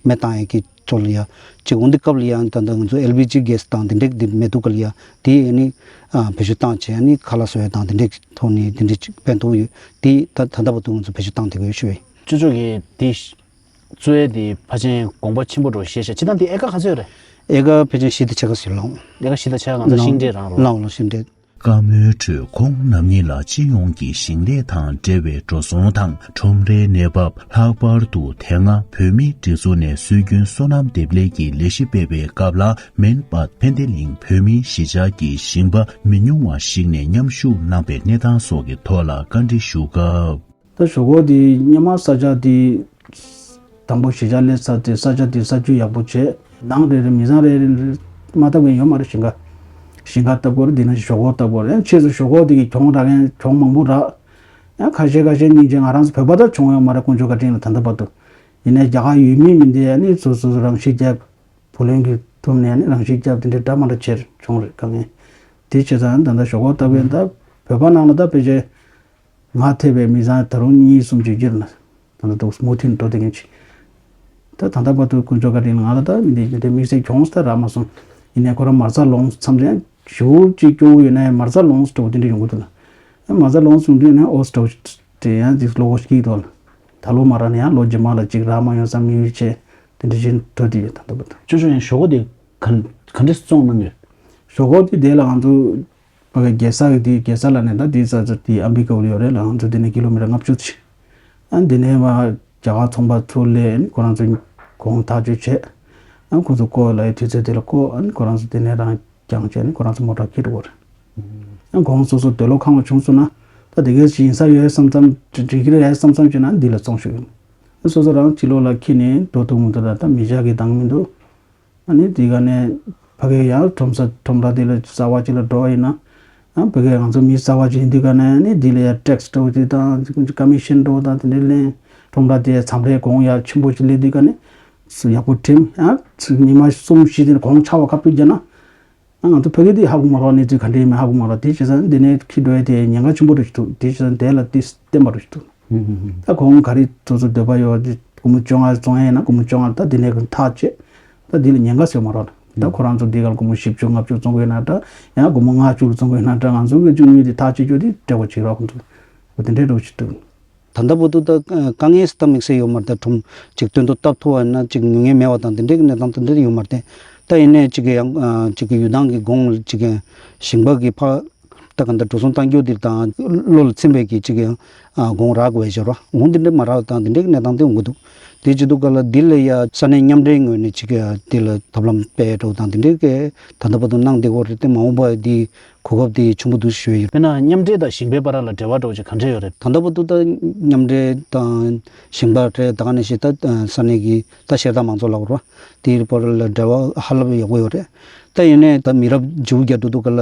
མེ་བཏང་ཡ་གི་ཚོ་ལ་ཡ་ཅིག་འོང་དུས་སྐབས་ལ་ཡ་ད་ལྟ་ང་ཚོ་ཨེལ་པི་ཇི་གེ་སི་དང་དེ་འདྲ་དེ་མེད་དུས་ག་ལ་ཡ་དེ་ཨ་ནི་བེད་སྤྱོད་བཏང་བྱས་ཨ་ནི་ཁ་ལག་བཟོ་ཡ་དང་དེ་འདྲ་གི་ཐོག་ནས་དེ་འདྲ་ཅིག་ཕན་ཐོགས་ཡོད། དེ་ད་ད་ལྟ་བར་དུ་ང་ཚོ་བེད་སྤྱོད་བཏང་བསྡད་ཀྱི་ཡོད་ཞུ་བས། ཅོ་ཅོ་གི་དེ་གཙོ་ཡ་དེ་ཕལ་ཆེར་དགོངས་པ་ཆེན་པོ་འགྲོ་ཤེས་ཤག་ཅི་ལྟར་དེ་ཨེ་ཀ་ག་ཚོད་རེད། ཨེ་ཀ་ཕལ་ཆེར་བཞི་དང་ཕྱེད་ཀ་ཟེར་ལོང་། ཨེ་ཀ་བཞི་དང་ཕྱེད་ཀ་ང་ཚོ་ལོང་ཤིང་འབྲས་རང་རོ། ལོང་ལོང་ཤིང་འབྲས། བཀའ་མོལ་ཁྲོད་ཁོང་རྣམ་གཉིས་ལ་སྤྱི་ཡོངས་ཀྱི་ཞིང་ལས་དང་འབྲེལ་བའི་འགྲོ་སོང་དང་ཁྲོམ་རའི་གནས་བབ། ལྷག་པར་དུ་དེ་སྔ་བོད་མིའི་སྒྲིག་འཛུགས་ནས་སྲོལ་རྒྱུན་སོ་ནམ་འདེབས་ལས་ཀྱི་ལས་གཞི་སྤེལ་བའི་སྐབས་ལ་མེན་པད་ཕན་བདེ་གླིང་བོད་མིའི་གཞིས་ཆགས་ཀྱི་ཞིང་པ་མི་ཉུང་བ་ཞིག་ནས་མཉམ་ཞུགས་གནང་པའི་གནས་སྟངས་སོགས་ཀྱི་ཐོག་ལ་བཀའ་འདྲི་ཞུ་སྐབས། ད་ཞོག་ཁོག་དེ་སྔོན་མ་ས་ཆ་དེ་དང་པོ་གཞིས་ཆགས་སླེབས་ཚར་དེ་ས་ཆ་དེ་ས་རྒྱུས་ཡག་པོ་བྱས། ནང་རེ་རེ་མི་ཚང་རེ་རེ་མ་བཏབ་མཁན་ཡོད་མ་རེད། ཞིང་ཁ་ཞིང་ཁ་བཏབ་དགོས་རེད། དེ་ནང་ཞོག་ཁོག་བཏབ་དགོས་རེད། ཡང་ཕྱིས་སུ་ཞོག་ཁོག་དེ་གི་གྱོང་རག་མཁན་གྱོང་མང་པོ་རག་ཡང་ཁ་ཤས་ཁ་ཤས་སྙིང་རྗེ། ང་རང་ཚོ་བོད་པ་ད་བྱུང་ཡོད་མ་རེད། དཀོན་མཆོག་བཀའ་དྲིན་ལ་ད་ལྟ་བར་དུ། ཡིན་ནའི་རྒྱ་གར་ཡུལ་མི་མི་འདི་ཨ་ནི་སོ་སོ་སོ་རང་ཤི་རྒྱབ། བུ་ལོན་གྱི་ཐོག་ནས་ཨ་ནི་རང་ཤི་རྒྱབ་དེ་འདྲའི་འདྲ་མ་འདྲ་བྱས་བྱུང་རེད་དཀའ་ངལ། དེ་བྱས་ཙང་ད་ལྟ་ཞོག་ཁོག་བཏབ་མཁན་ད་བོད་པ་ནང་ལ་ད་ཕལ་ཆེར། ང་ཐེ་བའི་མི་ཚང་ད་རུང་གཉིས་གསུམ་ཅིག་ཡོད་ལ། ད་ལྟ་འདུག་མུ་མཐུད་འགྲོ་བསྡད་མཁན་ཅིག་ད་ད་ལྟ་བར་དུ་དཀོན་མཆོག་བཀའ་དྲིན་ང་ལ་ད་མི་འདི་འདི་དམིགས་བསལ་གྱོང་ས་རག་མ་སོང་། ཡིན་ནའི་ཁོ་རང་མ་རྩ་ལོངས་མཚམས་རེ་ཞུ་ཅིག་སྐྱོ་བོ་ཡོད་ན་མ་རྩ་ལོངས་འགྲོ་དེ་འདྲ་ཡོང་གི་འདུག་ལ། མ་རྩ་ལོངས་སུ་འདུག་ན་ཨོ་སི་འགྲོ་དེ་ཡང་ཅིག་བློ་ཁོག་སྐྱིད་འདུག་ལ། ད་ལོ་མ་རག་ན་ཡང་ལོ་རྗེས་མ་ལ་ཅིག་རག་མ་ཡོང་ས་དམིགས་ཡུལ་བྱས་དེ་འདྲ་བཞིན་འགྲོ་དེ་ཡོད་ད་ལྟ་བར་དུ། ཅོ་ཅོ་ཡང་ཞོགས་པ་དེ་ག་ག་འདྲ་བཙོང་གནང་གི། ཞོགས་པ་དེ་དེ་ལ་ང་ཚོ་ཕ་གི་རྒྱལ་ས་གི་དེ་རྒྱལ་ས་ལ་ནས་ད་དེ་ས་ས་དེ་ཨ་མི་རི་ཀ་བ་ལ་ཡོད་རེད་ལ། ང་ཚོ་དེ་ནས་ཀི་ལོ་མི་ཊར་ལྔ་བཅུ་ཅིག་ཨ་འདི་ནས་མ་རྒྱ་གར་ཚོང་པ་ཚོ་ལས་ཁོ་རང་ཚོ་གོང་ཐག་གཅོད་བྱས། ཨ་ཁོ་ཚོ་བསྐོ་ལ་ཡི་དུས་ཚོད་དེ་ལ་བསྐོ་ཨ་ཁོ་རང་ཚོ་དེ་ནས་རང་རྐྱང་བྱས་ནས་ཁོ་རང་ཚོ་མོ་ཊ་འཁྱེར་འགྲོ་གི་རེད། ཨ་གོང་སོ་སོ་འདོད་བློ་ཁེངས་པ་བྱུང་སོང་ན་ད་དེ་གས་ཞིག་ཡིན་ས་ཡོད་བསམ་བསམ་འགྲིག་གི་རེད་བསམ་བསམ་བྱས་ན་འདི་ལ་བཙོང་ཤོག་ཡིན། ཨ་སོ་སོ་རང་ཕྱི་ལོགས་ལ་འཁྱེར་ནས་འགྲོ་ཐུབ་མི་འདུག་ད་ད་མི་ཆ་གི་འདང་མི་འདུག་ཨ་ནི་དེ་ག་ནས་ཕ་གི་ཡང་ཁྲོམ་ས་ཁྲོམ་ར་དེ་ལ་གསར་པ་ཅིག་ལ་འགྲོ་བ་ཡིན་ན། ཨ་ཕ་གི་ང་ཚོ་མི་གསར་པ་ཅིག་ཡིན་དུས་ག་ནས་ཨ་ནི་དེ་ལ་ཡང་ཊེག་སི་འགྲོ་དེ་དང་ཀ་མི་ཤན་འགྲོ་དང་དེ་འདྲའི་ལེན། ཁྲོམ་ར་དེ་མཚམས་རེ་གོང་ཡག་ཆེན་པོ་ཅིག་སླེབས་དུས་ག་ནས་ཡག་པོ་བྲིམ་ཨ་ཉི་མ་གསུམ་བཞི་དེ་གོང་ཆག་པ་ཁ་ཐུག་རྒྱག་ན། ཨ་ང་ཚོ་ཕ་གི་དེ་ཧ་གོ་མ་རོགས་གནས་ཚུལ་ག་འདྲ་ཡིན་མིན་ཧ་གོ་མ་རོགས་དེ་བྱས་ཙང་འདི་ནས་འཁྱེར་འགྲོ་ཡ་དེ་ཉེན་ཁ་ཆེན་པོ་རུ་ཞིག་འདུག་དེ་བྱས་ཙང་དེ་ལ་དེ་བརྟན་པ་རུ་ཞིག་འདུག་ད་གོང་ག་རེ་སོ་སོ་འདོད་པ་ཡོད་པ་དེ་སྒོར་མོ་བཅོ་ལྔ་བཙོང་ཡ་ཡིན་ན་སྒོར་མོ་བཅོ་ལྔ་ད་དེ་ནས་ཐག་བཅད། ད་དེ་ལ་ཉེན་ཁ་ཟེར་མ་རོགས་ད་ཁོ་རང་ཚོ་འདི་གར་སྒོར་མོ་བཞི་བཅུ་ལྔ་བཅུ་བཙོང་གི་ཡོད་ན་འདྲ་ཡང་སྒོར་མོ་ལྔ་བཅུ་ལ་བཙོང་གི་ཡོད་ན་འདྲ་ང་ཚོ་གི་བཅུ་གཉིས་དེ་ཐག་བཅད་རྒྱུ་དེ་སྤྲད་པ་བྱེད་རོགས་ཁོང་ཚོ་འོ་དེ་འདྲའི་རོགས་ཞིག་འདུག་ད་ལྟ་བར་དུ་ད་དཀའ་ངལ་སེ་ད་དམིགས་བསལ་ཡོད་མ་རེད། ད་ཁྲོམ་ཅིག་སྟོན་ཐོག་བཏབ་ཐུབ་པ་ཡིན་ན་ཅིག་ཉོ་མཁན་མེད་པ་དང་དེ་འདྲའི་གི་གནས་སྟངས་དེ་འདྲ་ཡོད་མ་རེད། ད་ཡིན་ནའི་ཅིག་གི་ཡང་ཅིག་གི་ཡུལ་ཐང་གི་གོང་ཅིག་གི་ཞིང་པ་གི་ཕ་ད་ག་འདྲ་འགྲོ་སོང་གཏང་རྒྱུ་དེ་དང་བློ་ལ་ཚིམ་པའི་གི་ཅིག་གི་གོང་རག་དགོས་ཞེས་རོ་འོང་དེ་འདྲ་མ་རག་དང་དེ་འདྲའི་གི་གནས་སྟངས་དེ་འོང་གི་འདུག་དེ་བྱེད་དུས་ག་ལ་འདི་ལ་ཡ་ས་གནས་མཉམ་འབྲེལ་ངོས་ནས་ཅིག་གི་དེ་ལ་ཐབས་ལམ་སྤེལ་འགྲོ་དང་དེ་འདྲའི་གི་ད་ལྟ་བར་དུ་གནང་བསྡད་ཡོད་རེད་དེ་མ་འོངས་པ་དེ། གོ་སྐབས་དེ་ཆེན་པོ་འདུག་ཞུ་ཡ་ཡོད། དཔེར་ན་མཉམ་འབྲེལ་དང་ཞིང་པའི་བར་ལ་འབྲེལ་བ་འདྲ་བོ་ཅིག་ག་འདྲ་ཡོད་རེད། ད་ལྟ་བར་དུ་ད་མཉམ་འབྲེལ་དང་ཞིང་པ་རེད་ད་ག་ནང་བཞིན་ད་ས་གནས་ཀྱི་ད་ཤེར་དང་མང་ཚོགས་ལབ་དགོས་རེད་བ། དེའི་བར་ལ་འབྲེལ་བ་ཧ་ལས་པ་ཡག་པོ་ཡོད་རེད། ད་ཡིན་ནའི་ད་མི་རབས་བརྗེ་པོ་རྒྱག་འགྲོ་དུས་ག་ལ་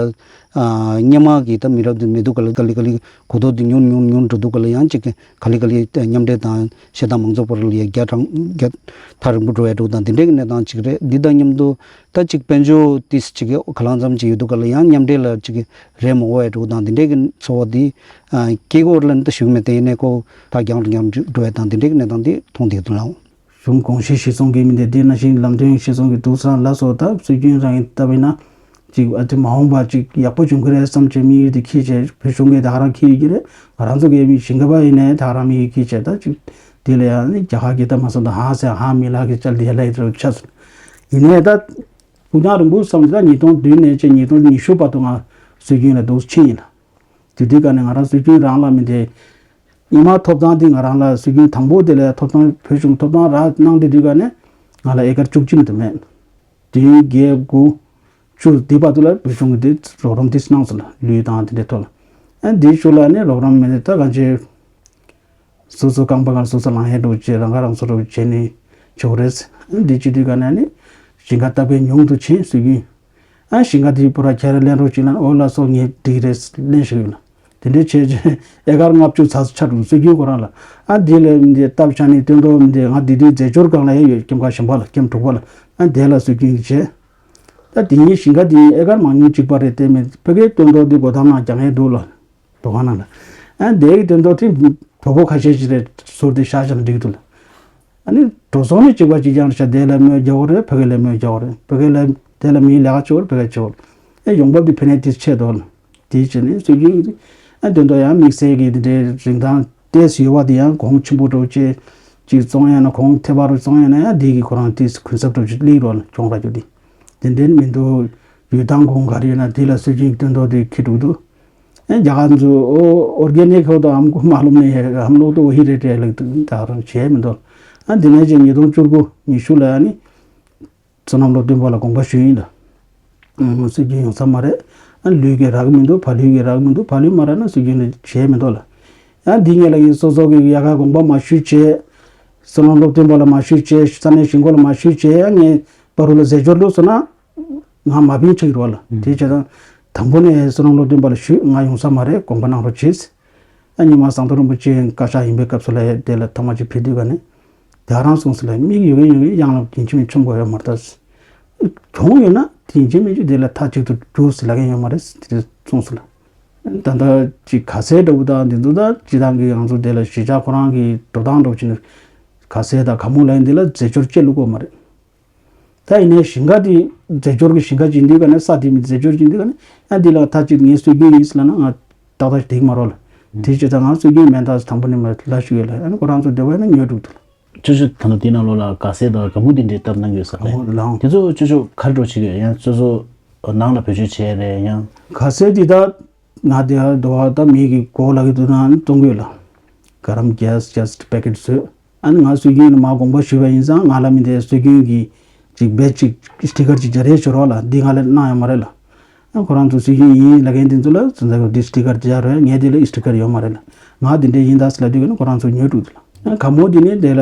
སྔོན་མ་གི་ད་མི་རབས་དེ་མེད་དུས་ག་ལ་ག་ལེ་ག་ལེ་གོ་རྟོགས་དེ་ཉུང་ཉུང་ཉུང་འགྲོ་དུས་ག་ལ་ཡང་ཅིག་ག་ལེ་ག་ལེ་མཉམ་འབྲེལ་དང་ཤེར་དང་མང་ཚོགས་བར་ལ་ཡ་རྒྱ་གྲང་རྒྱ་ཐག་རིང་པོ་འགྲོ་ཡ་འགྲོ་དང་དེ་འདྲའི་གི་གནས་སྟངས་ཅིག་རེད། འདི་དང་མཉམ་དུ། ད་ཅིག་དཔལ་འབྱོར་ཏིས་ཅིག་གི་ག་ལང་ཙམ་ཅིག་ཡོད་དུས་ག་ལ་ཡང་མཉམ་འབྲེལ་ལ་ཅིག་རེད་མོ་འོ་ཡ་འགྲོ་དང་དེ་འདྲའི་གི་ཚོར་བ་འདི་སྐྱེ་གོ་ལ་འདི་ཞུགས་མེད་དེ་ཡིན་ནའི་ཁོ་ད་རྒྱང་རྒྱང་འགྲོ་ཡ་དང་དེ་འདྲའི་གི་གནས་སྟངས་འདི་མཐོང་བསྡད་འདུག་ལགས། གཞུང་དགོངས་གཞི་གཞི་བཟུང་གི་མི་འདི་འདི་ན་བཞིན་ལམ་སྟོན་གཞི་བཟུང་གི་འདུག་སང་ལ་སོ་ད་སྲོལ་རྒྱུན་རང་ཡིན་ལྟ་བས་ན་ཅིག་ཨ་དེ་མ་འོངས་པ་ཅིག་ཡག་པོ་བྱུང་གི་རེད་བསམ་བྱས་དམིགས་ཡུལ་དེ་འཁྱེར་བྱས་བོད་གཞུང་གིས་ད་ག་རང་འཁྱེར་ཡོད་ཀྱི་རེད། ང་རང་ཚོ་གི་མི་ཞིང་ཁ་པ་ཡིན་ནའི་ད་ག་རང་དམིགས་ཡུལ་འཁྱེར་བྱས་ད་ཅིག་དེ་ལ་ཡང་ནི་རྒྱ་གར་གྱི་ལྟ་མ་སོང་ད་ཧང་སེ་ཧང་མི་ལག་གི་ཅལ་དེ་ལ་ཡི་དྲོ་ཆ་སོང་། ཡིན་ནའི་ད་ཕུགས་རྒྱང་རིང་པོ་བསམ་ད་ཉིས་སྟོང་བདུན་ནས་བཅས་ཉིས་སྟོང་ཉི་ཤུ་བར་དུ་ང་སྲོལ་རྒྱུན་ལ་འདུག་ཕྱིན་ཡིན་ལ། དེ་དུས་ཀ་ནས་ང་རང་སྲོལ་རྒྱུན་རང་ལ་མི་དེ་ཉི་མ་ཐོབ་ཐང་དེ་ང་རང་ལ་སྲོལ་རྒྱུན་དང་པོ་དེ་ལ་ཐོབ་ཐང་བོད་གཞུང་ཐོབ་ཐང་རག་གནང་དེ་དུས་ཀ་ནས་ང་ལ་ཨེ་ཀར་བཅུ་གཅིག་མ་གཏོགས་མེད། བདུན་བརྒྱད་དགུ་བཅུ་དེ་བར་དུ་ལ་བོད་གཞུང་གི་དེ་རོགས་རམ་དེ་གནང་སོང་ལ་ལུས་དང་དེ་འདྲའི་ཐོག་ལ། ཨ་འདིའི་ཤུགས་ལ་ནི་རོགས་རམ་མེད་ད་གང་བྱེད། སོ་སོ་རྐང་པ་གང་སོ་སོ་ལངས་ཧེ་འགྲོ་བྱེད་རང་ཁ་རང་གསོ་འགྲོ་བྱེད་ནི་ཆོག་རེད། ཨ་འདི་བྱེད་དུས་ག་ནས་ནི་ཞིང་ཁ་བཏབ་མཁན་ཉུང་དུ་ཕྱིན་སྲོལ་རྒྱུན། ཨ་ཞིང་ཁ་དེའི་པུ་ར་ཁྱེད་རང་ལེན་རོགས་བྱེད་ན་འོ་ལ་སོ་ངས་འགྲིག་རེད་ལེན་ཞུ་ཡོད་ལ། དེ་འདྲའི་བྱས་རྗེས་ཨེ་ཀར་ལྔ་བཅུ་ཚར་ཆ་འགྲོ་སྲོལ་རྒྱུན་ཁོ་རང་ལ། ཨ་འདི་ལ་འདི་སྟབས་ཆ་ནི་སྟོན་ཐོག་མི་འདི་ང་འདི་དུས་རྫས་སྦྱོར་སྒང་ལ་ཡ་ཡོད་སྐྱེམས་ཁ་གཞན་པ་ལ་སྐྱེམས་དྲུག་པ་ལ་ཨ་དེ་ལ་སྲོལ་རྒྱུན་གྱི་བྱས། ད་དེ་ཉིད་ཞིང་ཁ་དེ་ཉིད་ཨེ་ཀར་མང་ཉུང་གཅིག་པ་རེད་དེ་མིན་ཕ་གིའི་སྟོན་ཐོག་འདི་སྒོ་ཐང་ནང་རྒྱག་ཡས་འདུག་ལ། དོ་ཁང་ནང་ལ། ཨ་འདས་ཀྱི་དོན་དག་དེ་གྲོགས་པོ་ཁ་ཤས་ཤིག་རེད་ཟུར་དེ་ཤག་ཤག་འགྲིག་འདུག་ལ། ཨ་ནི་འགྲོ་སོང་ནས་གཅིག་པ་གཅིག་རྐྱང་ཤག་དེ་ལ་མོས་རྒྱག་གི་རེད་ཕ་གི་ལ་མོས་རྒྱག་གི་རེད་ཕ་གི་ལ་དེ་ལ་མིའི་ལས་ཀ་ཆེ་བར་ཕ་གི་ཆེ་བར། ཨེ་ཡོང་འབབ་དེ་ཕན་ནས་དེ་ཆེ་དོ་ལ། དེའི་ཕྱིར་ནས་སྲོལ་རྒྱུན་ཨ་དོན་དག་ཡང་དམིགས་བསལ་གྱི་དེ་འདྲའི་རིན་ཐང་ཏོག་ཙམ་ཡོད་པ་དེ་ཡང་གོང་ཆེན་པོ་འགྲོ་བྱས་གཅིག་བཙོང་ཡ་ན་གོང་ཐེབས་པ་རུ་བཙོང་ཡ་ན་ཡང་དེ་གི་ཁོ་རང་དེ་གུན་གསབ་འགྲོ་བྱས་སླེབས་རོགས་ལ་གྱོང་རག་རྒྱུ་དེ། དེ་འདྲའི་མི་འདུག་ཡུལ་ཐང་གོང་ག་རེ་ཡོད་ན་དེ་ལ་སྲོལ་རྒྱུན་གྱི་སྟོན་ཐོག་དེ་ཁྱེར་འགྲོ་གི་འདུག་ཨེ་རྒྱ་གར་ཚོ་ཨོ་ཨོར་གེ་ནིག་ཧོ་དང་ཨམ་ཀུ་མ་ལུམ་ནི་ཧེ་ཨམ་ལོག་ཏུ་ཧི་རེ་ཏྲེ་ལག་ཏུ་ད་རང་བྱས་མི་འདུག་ཨ་འདི་ནས་ཅིག་ཉིས་སྟོང་བཅུ་དགུ་ཉི་ཤུ་ལ་ཨ་ནི་བསོད་ནམས་བློ་བརྟན་པ་ལ་དགོངས་པ་ཞུས་ཡིན་ལ། ཨ་སྲོལ་རྒྱུན་ཡོང་ས་མ་རེད། ཨ་ལུས་ཀྱི་རག་མི་འདུག་ཕ་ལུས་ཀྱི་རག་མི་འདུག་ཕ་ལུས་མ་རག་ན་སྲོལ་རྒྱུན་ལ་བྱས་མི་འདུག་ལ། ཨ་འདི་ངས་ལ་ཡིན་སོ་སོ་གི་ཡ་ག་དགོངས་པ་མ་ཞུས་བྱས། བསོད་ནམས་བློ་བརྟན་པ་ལ་མ་ཞུས་བྱས་ས་གནས་ཞིང་ཁོ་ལ་མ་ཞུས་བྱས་ཨ་ངས་པ་རུ་ལ་ཟས་སྦྱོར་ལུགས་སོ་ན། ང་མ་ཕན་ཆགས་ཀྱི་རོགས་ལ་དེ་བྱས་ཙང་། དང་པོ་ནས་བསོད་ནམས་བློ་བརྟན་པ་ལ་ཞུས་ང་ཡོང་ས་མ་རེད་དགོངས་པ་གནང་རོགས་བྱེད། ཨ་ཉི་མ་ཟམ་གདོང་རིན་པོ་ཆེ་བཀའ་ཤག་ཡིན་པའི་སྐབས་སུ་ལ་དེ་ལ་ཐོག་མ་ཅིག་ཕེབས་དུས་ག་ནས། དེ་རང་གསུངས་སོང་ལ་མིག་ཡོད་མཁན་ཡོད་མཁན་གཡང་ལ་ཡིན་གཅིག་མིན་ཆོམ་དགོས་ཡོད་མ་རེད་ད། གྱོང་ཡོད་ན་དེ་ཡིན་གཅིག་མིན་གཅིག་དེ་ལ་མཐའ་གཅིག་ཏུ་འགྲོ་ཟེར་ལབ་མཁན་ཡོད་མ་རེད་དེ་གསུངས་སོང་ལ། ད་ལྟ་ཅིག་ག་ཟེ་འདྲ་བོ་དང་འདི་ཚོ་ད་སྤྱི་བཏང་གི་ང་ཚོ་དེ་ལ་གཞིས་ཆགས་ཁོ་རང་གི་འགྲོ་སྟངས་འདྲ་བོ་བྱས་ནས་ག་ཟེ་དང་ག་མོ་ལ་ཡིན་འདི་ལ་རྫས་སྦྱོར་བཅས་བླུག་དགོས་མ་རེད། ད་ཡིན་ནའི་ཞིང་ཁ་དེ་རྫས་སྦྱོར་གྱི་ཞིང་ཁ་ཅིག་འདུག་ག་ནས་ས་དེ་མི་རྫས་སྦྱོར་ཅིག་འདུག་ག་ནས་ཡང་འདི་ལ་ད་ཅིག་ངའི་སྲོལ་རྒྱུན་ཡིན་ཟེར་ལབ་ན་ང་ཏག་ཏག་ཞིག་འགྲིག་མ་རོགས་ལ། དེ་བྱས་ཙང་ང་སྲོལ་རྒྱུན་མེད་ད་དང་པོ་ནས་མ་ལབ་ཞུ་ཡོད་ལ། ཨ་ནི་ཁོ་རང་ཚོ་སྡེ་བ་ཡིན་ན་ཉོས་འགྲོ་འདུག་ལ། ཅོ་ཅོ་ད་ནི་དེའི་ནང་ལོགས་ལ་ག་ཟེ་དང་ག་མུ་དེ་འདྲའི་བཏབ་གནང་གི་ཡོད་ས་རེད། ཨོ་ལའང་། དེ་ཚོ་ཅོ་ཅོ་ག་རེ་འགྲོ་བྱེད་ཀྱི་ཡོད། ཡང་ཅོ་ཅོ་ནང་ལ་བེད་སྤྱོད་བྱས་རེད་ཡང་། ག་ཟེ་དེ་ད་ང་དེ་ཧ་འདོ་བ་ད་མི་གི་གོ་ལ་གི་དུ་ན་གཏོང་གི་ཡོད་ལ། ག་རམ་རྒྱས་རྒྱས་པེ་ཀེ་ཊི་བཟོས། ཨ་ནི་ང་སྲོལ་རྒྱུན་ནི་མ་དགོངས་པ་ཞུས་པ་ཡིན་ཙང་ང་ལ་མི་དེ་སྲོལ་རྒྱུན་གྱི་ཅིག་བེད་ཅིག་སི་ཊི་ཀར་ཅིག་སྦྱར་རེ་ཞུ་རོགས་ལ་འདི་ང་ལ་གནང་ཡོད་མ་རེད་ལ། ཨ་ཁོ་རང་ཚོ་སྲོལ་རྒྱུན་ཡིན་ལ་མཁན་དེ་ཚོ་ལ་ཚོན་ཚ་གི་འདི་སི་ཊི་ཀར་སྦྱར་རོགས་ངས་དེ་ལ་སི་ཊི་ཀར་ཡོད་མ་རེད་ལ། ང་དེ་འདྲས་ཡིན་ད་ཟེར་ལ་དུས་ཀ་ནི་ཁོ་རང་ཚོ་ཉོས་འགྲོ་འདུག་ལ། ཨ་ག་མོ་དེ་ནི་དེ་ལ་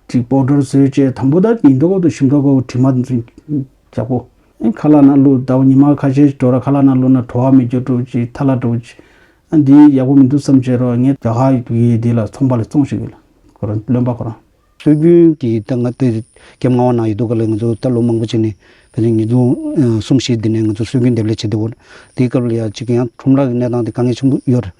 ཅིག་པའོ་ཌར་བཟོས་བྱས་དང་པོ་ད་ཉིན་ཐོ་གོ་དུ་ཞིམ་ཐོ་གོ་དྲི་མ་དེ་ཚོ་ཡག་པོ། ཨ་ཁ་ལག་ནང་བླུགས་ཟླ་བ་ཉི་མ་ཁ་ཤས་ཤིག་འགྲོ་ར་ཁ་ལག་ནང་བླུགས་ན་བྲོ་བ་མི་འགྱུར་འགྲོ་ཅིག་ཐ་ལ་འགྲོ་ཅིག་ཨ་འདི་ཡག་པོ་མི་འདུག་བསམ་བྱས་རོགས་ངས་རྒྱ་གར་ཡི་འདི་ལ་ཚོང་པ་ལ་བཙོང་ཞིག་ཡོད་ལ་ཁོ་རང་བློན་པ་ཁོ་རང་། སྲོལ་རྒྱུན་གྱི་ད་ང་ཏི་རྒྱབ་ལྔ་པ་ནང་ཡོད་དུས་ག་ལ་ང་ཚོ་ད་ལོ་མང་པོ་ཅིག་ནས་ཕལ་ཆེར་ཉིས་སྟོང་གསུམ་བཞི་འདི་ནས་ང་ཚོ་སྲོལ་རྒྱུན་འདེབས་ལས་བྱེད་དུ་འོར་དེའི་སྐབས་ལ་ཡ་ཅིག་ཡང་ཁྲོམ་ར་གི་གནས་སྟངས་དེ་དཀའ་ངལ་ཆེན་པོ་ཡོད་རེད།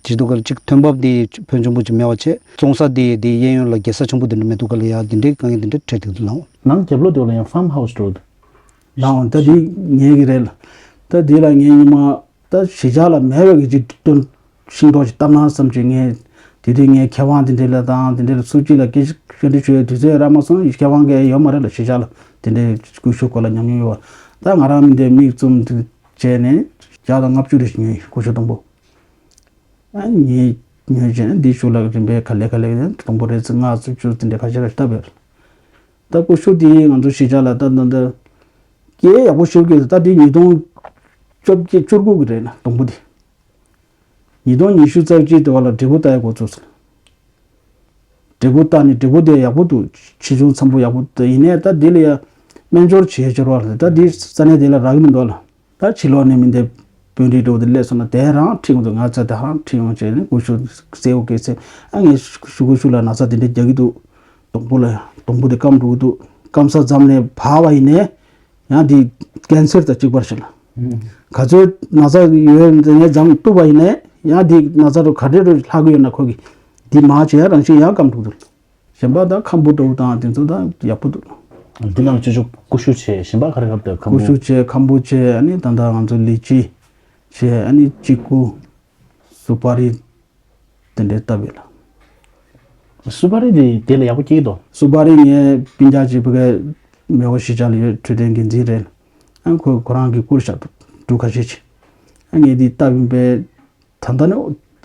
བྱེད་དུས་ག་ལ་ཅིག་ཐོན་འབབ་དེ་ཕོན་ཆེན་པོ་ཅིག་མེད་པ་བྱས་བཙོང་ས་དེ་དེ་གཡས་གཡོན་ལ་རྒྱལ་ས་ཆེན་པོ་དེ་འདྲ་མེད་དུས་ག་ལ་ཡ་འདི་འདྲའི་དཀའ་ངལ་འདི་འདྲ་འཕྲད་འདུག་ལའོ། ནང་རྒྱབ་ལོགས་དེ་ལ་ཡང་ཕཱམ་ཧའུ་སི་འགྲོ་འདུག་ལའོ་ད་འདི་ངའི་གི་རེད་ལ། ད་འདི་ལ་ངའི་ཉི་མ་ད་གཞིས་ཆགས་ལ་མེད་པའི་གི་ཅིག་སྟོན། ཤིང་ཏོག་ཅིག་བཏབ་ན་བསམ་གྱི་ངས་དེ་དུས་ངས་མཁས་དབང་དེ་འདྲ་ལ་དང་དེ་འདྲ་ལ་སུ་གཅིག་ལ་སྐད་ཆ་བཤད་འདྲི་ཞུ་ཡའི་དུས་ཚོད་རག་མ་སོང་། མཁས་དབང་གས་ཡོད་མ་རེད་ལ་གཞིས་ཆགས་ལ་དེ་འདྲའི་ཀུ་ཤུ་སྐོར་ལ་ཉམས་མྱོང་ཡོད་པ། ད་ང་རང་མི་འདི་མིག་བཙུམ་དུ་བྱས་ནས་བརྒྱ་དང་ལྔ་བཅུ་རེ་ཞིག་ཉོས་ཡིན་ཀུ་ཤུ་དང་པོ། ཨ་ངས་ཉོས་བྱས་ནས་འདི་ཤུ་ལ་རིམ་པས་ག་ལེ་ག་ལེ་དང་པོ་རེ་ཚེ་ལྔ་བཅུ་དེ་འདྲ་ཁ་ཤས་ཁ་ཤས་བཏབ་ཡོད་རེད། ད་ཀུ་ཤུ་དེ་ང་ཚོ་གཞིས་ཆགས་ལ་ད་ད་ད་སྐྱེ་ཡག་པོ་ཤོར་གི་རེད། ད་དེ་ཉིས་སྟོང་བཅོ་བརྒྱད་བཅུ་དགུ་གི་རེད་ན་དང་པོ་དེ། ཉིས་སྟོང་ཉི་ཤུ་རྩ་གཅིག་དེ་བ་ལ་འབྲས་བུ་ལྟ་ཡ་འགོ་ཚུགས་སོང་། འབྲས་བུ་ལྟ་ནི་འབྲས་བུ་དེ་ཡག་པོ་འདུག་ཆེ་ཆུང་འཚམ་པོ་ཡག་པོ་འདུག་ཡིན་ནའི་ད་འདི་ལ་ཡ་སྨན་སྦྱོར་བྱེད་ཆོག་རོགས་ལ་ད་འདི་ས་གནས་དེ་ལ་རག་གི་མི་འདུག་ལ། ད་ཕྱི་ལོགས་ནས་མི་འདི་དཔོན་རིགས་འགྲོ་དེ་སླེབས་སོང་ན་དེ་རང་ཁྲིད་འོང་དུ་ང་ཚ་དེ་རང་ཁྲིད་འོང་བྱས་ནས་ཀུ་ཤུ་གསལ་བོ་གལ་སྲིད་ཨ་ངས་ཤུ་ཀུ་ཤུ་ལ་ན་ཚ་དེ་འདྲ་རྒྱག་གི་འདུག་སྡོང་པོ་ལ་སྡོང་པོ་དེ་སྐམ་འགྲོ་གི་འདུག་སྐམ་ས་ཙམ་ནས་བར་བ་ཡིན་ནའི། ཡང་འདི་ཀན་སར་དང་གཅིག་པར་ཞིག་ལ། ག་ཚོད་ན་ཚ་ཡོད་ནས་ཉེ་ཙམ་གཏུབ་པ་ཡིན་ནས་ཡང་འདི་ན་ཚ་རུ་ག་འདྲས་རུ་ལྷག་གི་ཡོད་ན་ཁོ་གི་འདི་མ་བྱས་ཡང་རང་བཞིན་ཡང་སྐམ་འགྲོ་འདུག་གཞན་པ་དང་ཁམ་བུ་འདྲ་བོ་དང་དེ་ཚོ་དང་ཡག་པོ་འདུག་འདི་ནང་ཆུ་ཆུ་ཀུ་ཤུ་བྱས་གཞན་པ་ག་རེ་ག་རེ་ཁམ་ཀུ་བུ། ཤུ་བྱས་ཁམ་བུ་བྱས་ཨ་ནི་ད་ལྟ་ང་ཚོ་ལི་ཅི་བྱས་ཨ་ནི་ཅི་ཀུ། སུ་པ་རི། དེ་འདྲའི་བཏབ་ཡོད་ལ། སུ་པ་རི་དེ་དེ་ལ་ཡག་པོ་སྐྱེ་གི་འདུག་སུ་པ་རི་ངའི་སྤུན་ཀྱག་ཅིག་བུ་གའི་མེའོ་གཞིས་ཆགས་ལ་ཡོད་འཕྲོད་བསྟེན་འགན་འཛིན་རེད། ཨ་ཁོས་ཁོ་རང་གིས་བསྐུར་བཞག་འདུག་འབྲུ་ཁ་ཤས་ཅིག་ཨ་ངས་འདི་བཏབ་ཡིན་པས། ད་ལྟ་ནི་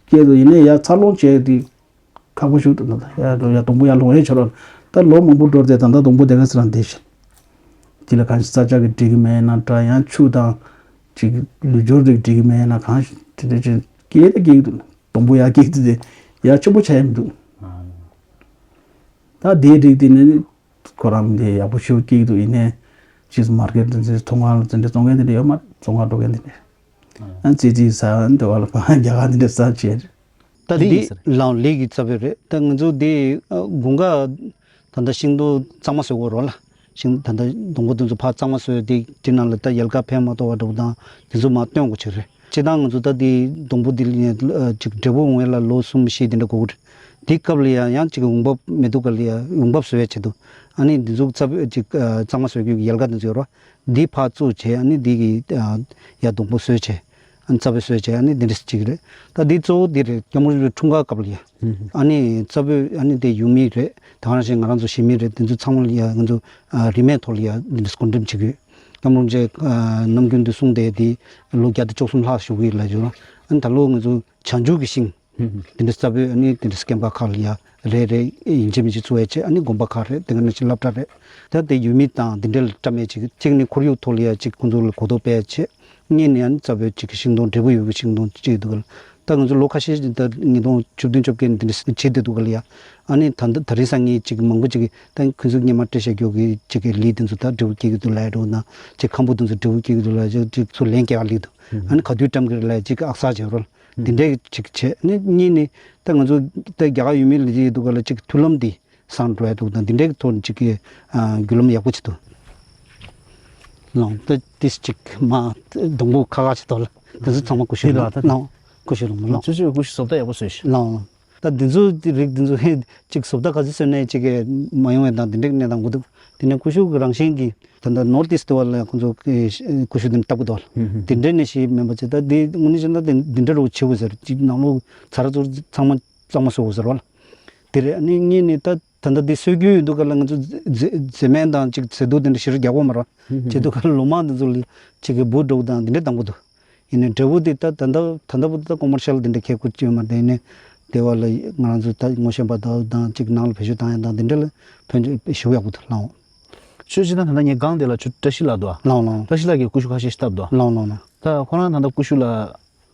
སྐྱེས་འདུག་ཡིན་ནའི་ཡ་འཚར་ལོངས་བྱས་འདི་ཁག་པོ་ཞིག་འདུག་ད་ལྟ་ཡ་ཡ་སྡོང་པོ་ཡར་ལོང་ཡས་ཆོག་རོགས། ད་ལོ་མང་པོ་འགྲོ་སྟེ་ད་ལྟ་སྡོང་པོ་དེ་ག་ཚོད་རང་བསྡད་ཤག་དེ་ལ་གང་ཞིག་ས་ཆ་གི་འགྲིག་གི་མེད་ན་འདྲ་ཡང་ཆུ་དང་ཅིག་ལུད་སྦྱོར་དེ་འགྲིག་གི་མེད་ན་གང་ཞིག་དེ་འདྲ་ཅིག་སྐྱེས་ད་སྐྱེ་གི་འདུག་སྡོང་པོ་ཡར་སྐྱེ་གི་འདུག་དེ་ཡར་ཆེན་པོ་ཆགས་ཡ་མི་འདུག་ད་དེའི་རིགས་དེ་ནི་ཁོ་རང་དེ་ཡག་པོ་ཞེ་པོ་སྐྱེ་གི་འདུག་ཡིན་ནའི་ཕྱིས་སུ་མར་ཀེ་ཊི་དེ་ཚོའི་ཚོང་ཁང་ལ་དེ་འདྲ་བཙོང་མཁན་དེ་འདྲ་ཡོད་མ་རེད། བཙོང་ག་འགྲོ་མཁན་དེ་འདྲ་ཨ་ཙི་ཙི་ཟ་འདི་བ་ལ་ཕ་རྒྱ་གར་འདི་འདྲ་ཟ་བྱས་རེད། ད་ལི་ཡིན་ཟེར། ལའང་ལི་གི་རྩ་བོད་རེད། ད་ང་ཚོ་འདི་ཨ་དགུན་ཁ་ད་ལྟ་ཤིང་སྡོང་གཙང་མ་བཟོ་དགོས་རོགས་ལ། ཤིང་ད་ལྟ་སྡོང་པོ་དེ་ཚོ་ཕར་གཙང་མ་བཟོས་དེ་དེ་ནང་ལ་ད་ཡལ་ག་ཕན་མ་ཐོགས་པ་འདྲ་བོ་དང་དེ་ཚོ་མར་བཏོན་དགོས་ཆེ་རེད། སྤྱིར་བཏང་ང་ཚོ་ད་འདི་སྡོང་པོ་འདི་ལ་ཡང་ཅིག་འབྲས་བུ་འོང་ཡ་ལ་ལོ་གསུམ་བཞི་དེ་འདྲ་འགོར་གི་རེད། དེ་སྐབས་ལ་ཡང་ཡང་ཅིག་འོང་འབབ་མི་འདུག་ག་ལ་ཡ་འོང་འབབ་བཟོ་ཡ་ཆེད་དུ་ཨ་ནི་འདི་ཚོ་རྩ་བོད་ཅིག་གཙང་མ་བཟོ་རྒྱུ་གི་ཡལ་ག་འདི་ཚོ་ཡོད་རོགས། འདི་ཕར་བཙུགས་བྱས་ཨ་ནི་འདི་གི་ཡ་སྡོང་པོ་བཟོས་བྱས། ཨ་ནི་རྩ་བའི་བཟོས་བྱས་ཨ་ནི་འདི་འདྲ་ཅིག་རེད། ད་འདི་གཙོ་བོ་འདི་རེད། སྐྱབས་མགོན་ཆེན་པོའི་འཁྲུངས་སྐར་སྐབས་ལ་ཡ། ཨ་ནི་རྩ་བའི་ཨ་ནི་དེ་ཡུལ་མི་རེད། ད་ག་ནང་བཞིན་ང་རང་ཚོ་གཞིས་མི་རེད། འདི་ཚོ་ཚང་མ་ལ་ཡ་ང་ཚོ་རིན་མེད་ཐོག་ལ་ཡ་འདི་འདྲ་བསྐོ་འགྲེམས་བྱེད་དགོས། སྐྱབས་མགོན་རིན་པོ་ཆེ་ནམ་རྒྱུན་དུ་གསུངས་བསྡད་དེ་ལོ་བརྒྱ་དང་བཅུ་གསུམ་ལྷག་བཞུགས་ཀྱི་ཡོད་ལབ་བྱུང་། ཨ་ནི་ད་ལོ་ང་ཚོ་བྱང་ཆུབ་ཀྱི་ཤིང་། དེ་འདྲ་རྩ་བོད་ཨ་ནི་དེ་འདྲ་སྐེམ་པ་ཁག་ལ་ཡ་རེ་རེ་ཡིན་གཅིག་མིན་གཅིག་བཙུགས་ཡ་བྱས། ཨ་ནི་དགོན་པ་ཁག་རེ་དེ་ག་ནང་བཞིན་སློབ་གྲྭ་རེ། ད་དེ་ཡུལ་མི་དང་དེ་འདྲ་ལ་བཀྲམ་ཡ་ཅིག་གཅིག་ནི་ཁོར་ཡུག་ཐོག་ལ་ཡ་ཅིག་ཁོང་ཚོ་ལ་གོ་རྟོགས་སྤེལ་ཡ་བྱས། གཉིས་ནི་ཨ་ནི་རྩ་བོད་ཅིག་ཤིང་སྡོང་འབྲས་བུ་ཡོད་པའི་ཤིང་སྡོང་ཅིག་འདུག་ག་ལ། ད་ང་ཚོ་ལོ་ཁ་ཤས་ཤིག་ད་ཉིས་སྟོང་བཅུ་བདུན་བཅོ་བརྒྱད་ནས་དེ་འདྲ་བྱེད་བསྡད་འདུག་ག་ལ་ཡ། ཨ་ནི་ད་ད་རིང་སང་ཉིན་ཅིག་མང་པོ་ཅིག་ད་ཁོང་ཚོ་སྔོན་མ་སྤྲད་བཞག་རྒྱུ་གི་ཅིག་གི་ལི་དེ་ཚོ་ད་འབྲས་བུ་སྐྱེ་གི་འདུག་ལབ་ཡ་འདྲ་བོ་དང་ཅིག་ཁམ་བུ་དེ་ཚོ་འབྲས་བུ་སྐྱེ་གི་འདུག་ལབ་ཡ་ཅིག་ཚུར་ལན་སྐྱེལ་ག་སླེབས་འདུག་ཨ་ནི་ག་དུས་བཀྲམ་གི་རེད་ལབ་ཡ་ཅིག་ཨག་ཚ་བྱས་རོགས། དེ་འདྲས་ཅིག་བྱས་ནས་གཉིས་ནི་ད་ང་ཚོ་ད་རྒྱ་གར་ཡུལ་མི་ལ་ཅིག་འདུག་ག་ལ་ཅིག་མཐུན་ལམ་འདི་སང་འགྲོ་ཡ་འདུག་དང་དེ་འདྲས་ཀྱི་ཐོག་ནས་ཅིག་གི་ཨ་བརྒྱུད་ལམ་ཡག་པོ་ཅིག་འདུག་ལོང་ད་ཏིས་ཅིག་མ་སྡོང་པོ་ཁ་ཁ་ཅིག་འདུག་ལ་དེ་ཚོ་ཚང་མ་ཀུ་ཤུ་དེ་ལ་ད་ལོང་། ཀུ་ཤུ་ལོངས་མ་ལོངས། ཅོ་ཅོ་ཀུ་ཤུ་བཟོ་ལྟ་ཡག་པོ་བཟོས་ཤག་ལོངས་ལོངས། ད་འདི་ཚོ་རིགས་འདི་ཚོ་ཅིག་བཟོ་ལྟ་ག་ཚོད་བཟོས་ནས་ཅིག་མ་ཡོང་བའི་དང་དེ་འདྲའི་གནས་སྟངས་འགོ་འདུག་དེ་ནས་ཀུ་ཤུ་གི་རང་བཞིན་གྱི་ད་ལྟ་North East་དེ་བ་ལ་ཁོང་ཚོ་ཀུ་ཤུ་དེ་འདྲ་བཏབ་གི་འདུག་ལ། དེ་འདྲའི་ནས་ཤི་མིན་པ་ཅིག་ད་དེ་དངོས་གནས་བྱས་ན་དེ་འདི་འདྲ་རུ་བྱེད་དགོས་ཟེར་ཅིག་ནང་ལོགས་ཚ་ར་ཚུར་ཚང་མ་གཙང་མ་བཟོ་དགོས་ཟེར་བ་ལ། དེ་རེད། ཨ་ནི་གཉིས་ནི་ད་ད་ལྟ་འདི་སྲོལ་རྒྱུན་ཡོད་དུས་ག་ལ་ང་ཚོ་མཛེ་མཛེ་མཛེ་སྨན་དང་ཅིག་མཛེས་སྡུག་དེ་འདྲ་ཞེ་དྲག་རྒྱག་གི་ཡོད་མ་རེད། བྱེད་དུས་ག་ལ་ལོ་མང་འདི་ཚོ་ལ་ཅིག་གི་འབུ་འདྲ་བོ་དང་འདི་འདྲ་བཏང་གི་འདུག་ཡིན་ནའི་འབྲས་བུ་འདི་ད་ད་ལྟ་ད་ལྟ་བུ་ད་ཀོ་མར་ཤལ་འདི་འདྲ་ཁྱད་ཁུར་ཅིག་ཡོད་མ་རེད། ཡིན་ནའི་དེ་བ་ལ་ང་རང་ཚོ་ད་ངོ་ཤེས་པ་དང་དང་ཅིག་ནང་ལ་བེད་སྤྱོད་བཏང་ཡ་དང་འདི་འདྲ་ལ་ཕན་ཞེ་པོ་ཡག་པོ་འདུག་ལགས། ཁྱོད་ཅི་ད་ད་ལྟ་ངའི་སྒང་དེ་ལ་ཁྱོད་བཀྲ་ཤིས་ལགས་འདུག་ཨ། ལགས་ལགས། བཀྲ་ཤིས་ལགས་ཀྱིས་ཀུ་ཤུ་ཁ་ཤས་ཤིག་བཏབ་འདུག་ཨ། ལགས་ལགས་ལགས། ད་ཁོ་རང་ད་ལྟ་ཀུ་ཤུ་ལ་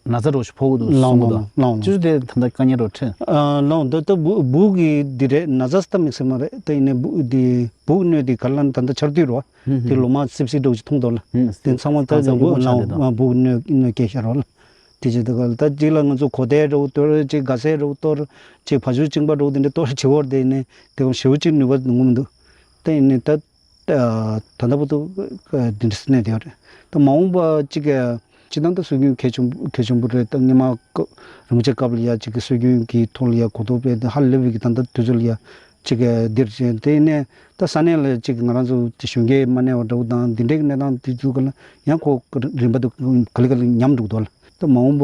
ན་ཚ་འདྲ་བོ་ཞིག་ཕོག་གི་འདུག་གསུང་གི་འདུག་ལགས་ལགས་ལགས། ཁྱོད་ཚོ་དེ་ད་ལྟ་དཀའ་ངལ་འདྲ་བོ་འཕྲད། ཨ་ལགས་ད་ལྟ་འབུ་འབུ་གི་འདི་རེད། ན་ཚ་སྟབས་མི་སྲིད་མ་རེད། ད་ཡིན་ནའི་འབུ་འདི་འབུ་གི་སྣོད་འདི་ག་ལ་ད་ལྟ་ཆར་དུས་རེད་བ། དེ་ལོ་མ་སིབ་སིབ་འདྲ་བོ་ཞིག་མཐོང་འདུག་ལ། དེ་ཚང་མ་ད་གང་ཚ་འབུ་ཡོད་པོ་ཆགས་བསྡད་འདུག་ལགས་འབུ་གི་སྣོད་སྣོད་སྐྱེས་ཤག་རེད་བ་ལ། དེ་བྱེད་དུས་ག་ལ་ད་གཅིག་ལ་ང་ཚོ་གོ་ཐལ་འདྲ་བོ་གཏོར། གཅིག་སྒ་སེར་འདྲ་བོ་གཏོར། གཅིག་བ་ཕྱུགས་གཅིན་པ་འདྲ་བོ་དེ་འདྲ་གཏོར་བྱེད་བར་དེ་ནས་དེ་ག་ཞེ་པོ་ཅིག་ནུས་པ་ངོམ་མི་འདུག་ད་ཡིན་ནའི་ད་ད་ལྟ་བར་དུ་འདི་འདྲ་གནས་བསྡད་ཡོད་རེད། ད་མ་འོངས་པ་གཅིག་ག་སྤྱིར་བཏང་ད་སྲོལ་རྒྱུན་གལ་ཆེན་གལ་ཆེན་པོ་རེད། ད་སྔོན་མ་སྐབས་རིན་པོ་ཆེ་སྐབས་ལ་ཡ་གཅིག་གི་སྲོལ་རྒྱུན་གྱི་ཐོག་ལ་ཡ་གོ་རྟོགས་སྤེལ་ཏེ་ཧ་ལས་པའི་གི་ད་ལྟ་དུས་ཚོད་ལ་ཡ་གཅིག་གི་འདིར་བྱས། དེ་ནས་ད་ས་གནས་ལ་གཅིག་ང་རང་ཚོ་གཞོན་སྐྱེས་མ་གནས་པ་འདྲ་བོ་དང་འདི་འདྲའི་གི་གནས་སྟངས་དེ་ཚོ་ག་ལ་ཡང་ཁོ་རིམ་པ་དུ་ག་ལེ་ག་ལེ་ཉམས་འགྲོ་གི་འདུག་ལ། ད་མ་འོངས་པ་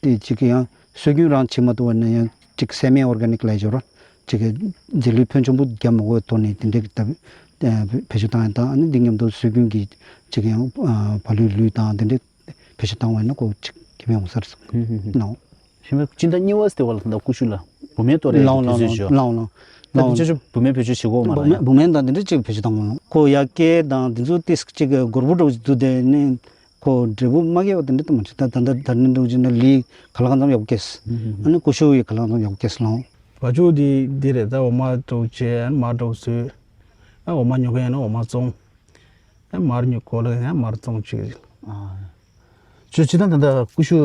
དེ་གཅིག་གི་ཡང་སྲོལ་རྒྱུན་རང་བྱེད་མ་ཐུབ་པ་ན་ཡང་གཅིག་སེ་མི་ཨོར་ག་ནིག་ལབ་ཡོད་ར། གཅིག་གི་རྫས་ལུད་ཕོན་ཆེན་པོ་རྒྱག་མ་དགོས་ཐོག་ནས་དེ་འདྲའི་གི་ད་བེད་སྤྱོད་བཏང་ཡ་དང་། ཨ་ནི་འདི་མཉམ་དུ་སྲོལ་རྒྱུན་གྱི་གཅིག་ཡང་བ་ལུད་ལུད་དང་དེ་འདྲའི་བེད་སྤྱོད་བཏང་བ་ཡིན་ན་ཁོ་གཅིག་ཁེ་ཕན་ཡོང་ས་རེད་བསམ་གི་འདུག་ལགས། ཞིམ་པའི་སྤྱི་ཟླ་གཉིས་པ་དེ་བ་ལ་ད་ལྟ་ཀུ་ཤུ་ལ་བུད་མེད་གཏོར་ཡ་ལགས་དུས་ཚོད་ཤོར། ལགས་ལགས། ད་དེ་ལགས། ཅོ་ཅོ་བུད་མེད་བེད་སྤྱོད་བྱེད་གོ་མ་བུད་མེད་ར་ཡ། བུད་མེད་དང་དེ་འདྲ་གཅིག་བེད་སྤྱོད་བཏང་གོ་ལགས། ཁོ་ཡ་སྐྱེ་དང་དེ་ཚོ་ཏིས་གཅིག་གི་སྒོར་པོ་འདྲ་བོ་ཞིག་བསྡུ་དེ་ནི་ཁོ་འབྲས་བུ་མ་སྐྱེ་བ་དེ་འདྲ་ད་མ་བྱེད། ད་ད་ད་ད་ནི་འདྲ་བོ་ཅིག་ན་ལི་ག་ལ་གང་འཚམ་ཡག་པོ་སྐྱེས། ཨ་ནི་ཀུ་ཤུ་ཡི་ག་ལ་གང་འཚམ་ཡག་པོ་སྐྱེས་ལགས། བ་ཕྱུགས་དེ་འདི་རེད། ད་འོ་མ་འདྲ་བོ་བྱས་མར་འདྲ་བོ་བཟོས། ཨ་འོ་མ་ཉོ་མཁན་ཡིན་ན་འོ་མ་བཙོང་། ཨ་མར་ཉོ་གོ་ལ་ཡང་མར་བཙོང་བྱེད་ཀྱི་རེད། ཨ། ཁྱོད་སྤྱིར་བཏང་ད་ལྟ་ཀུ་ཤུ་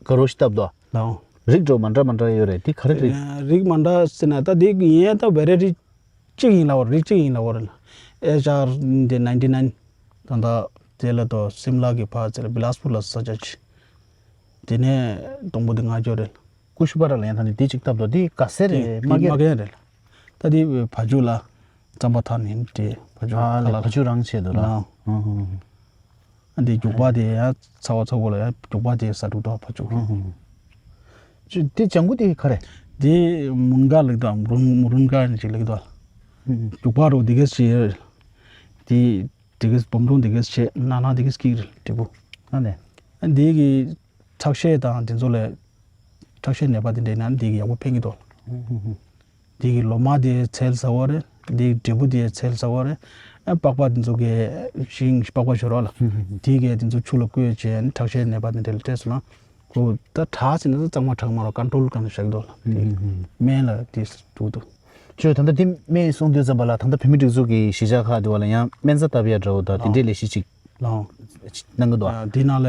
དགའ་རབ་ཞིག་བཏབ་འདུག་ལགས། རིགས་འདྲ་མ་འདྲ་མ་འདྲ་ཡོད་རེད། དེ་ག་རེ་རེད། ཨ་རིགས་མ་འདྲ་ཟེར་ན་ད་དེ་ཡིན་ད་བེ་རེ་ཊི་གཅིག་ཡིན་ལབ་པ་རེད། རིགས་གཅིག་ཡིན་ལབ་པ་རེད། ཨེཆ་ཨར་དེ་ནའིན་ཊི་ནའིན། ད་ལྟ་དེ་ལ་ཏོ་སིམ་ལ་གི་ཕར་ཚུར་ལ་བི་ལཱ་སི་པུར་ལ་ས་ཆ་ཆེ། དེ་ནས་དང་པོ་དེ་ང་ཅོ་རེད། ཀུ་ཤུ་པ་ར་ལ་ཡང་ད་ནི་དེ་གཅིག་བཏབ་དོ། དེ་ག་སེ་རེད། དེ་མ་དེ་གན་མ་གན་རེད། ད་དེ་བ་ཕྱུགས་ལ་རྩམ་པ་ཐག་ནི་དེ་བ་ཕྱུགས་ཨ་ཁ་ལ་ལ་བ་ཕྱུགས་རང་བྱེད་དོ་ར། ལ། ཨ་ཧུ་ཧུ། ཨ་དེ་རྒྱུག་པ་དེ་ཡང་ཚ་བ་ཚ་བོ་ལ་ཡང་རྒྱུག་པ་དེ་ཟ་འགྲོ་དོ་བ་ཕྱུགས། ཨ་ཧུ་ཧུ། ཅི་དེ་ལྗང་གུ་དེ་ག་རེ། དེ་མུན་ཀ་ལེགས་དོ། མུན་མུན་ཀ་ཅིག་ལེགས་དོ། ཨ་ཧུ་ཧུ། རྒྱུག་པ་རོ་དེ་གས་ཅི་དེ། དེ་གིས་སྦོམ་ཆུང་དེ་གིས་ཆེ། ནང་ནང་དེ་གིས་སྐྱིད་རེད་འབྲས་བུ། ཨ་ནས། ཨ་འདི་གི་ཁྲག་ཤེད་དང་དེ་ཚོ་ལས། ཁྲག་ཤེད་ནད་པ་དེ་འདྲ་ཡིན་ན་འདི་གི་ཡག་པོ་ཕན་གྱི་འདུག་ཨུ་ཧུ་ཧུ། འདི་གི་ལོ་མ་དེ་ཚལ་ཟ་བ་རེད། འདི་གི་འབྲས་བུ་དེ་ཚལ་ཟ་བ་རེད། ཨ་པགས་པ་དེ་ཚོ་གི་ཤིང་པགས་པ་ཤོར་བ་ལ། ཨུ་ཧུ་ཧུ། འདི་གི་དེ་ཚོ་ཆུ་ལ་བསྐོལ་བྱས་ཁྲག་ཤེད་ནད་པ་དེ་འདྲ་ལ་སྤྲད་སོང་ན། ཁོ་ད་དྲག་ཟིན་ན་གཙང་མ་དྲག་མ་རོ་ཀོན་ཊོལ་གང་བཞག་འདུག་ལ། དེ་ཨུ་ཧུམ། སྨན་ལ་དེ་འགྲོ་འདུག་ཁྱོད་ད་ལྟ་དེ་སྨན་གསུང་དུས་ཙམ་པ་ལ་ད་ལྟ་བོད་མི་སྒྲིག་འཛུགས་ཀྱི་གཞིས་ཆགས་ཁག་དེ་བ་ལ་ཡང་སྨན་རྩྭ་བཏབ་ཡ་འདྲ་བོ་དང་དེ་འདྲའི་ལས་གཞི་ཅིག་ལའོ། གནང་གི་འདུག་ཨ། དེ་ནང་ལ་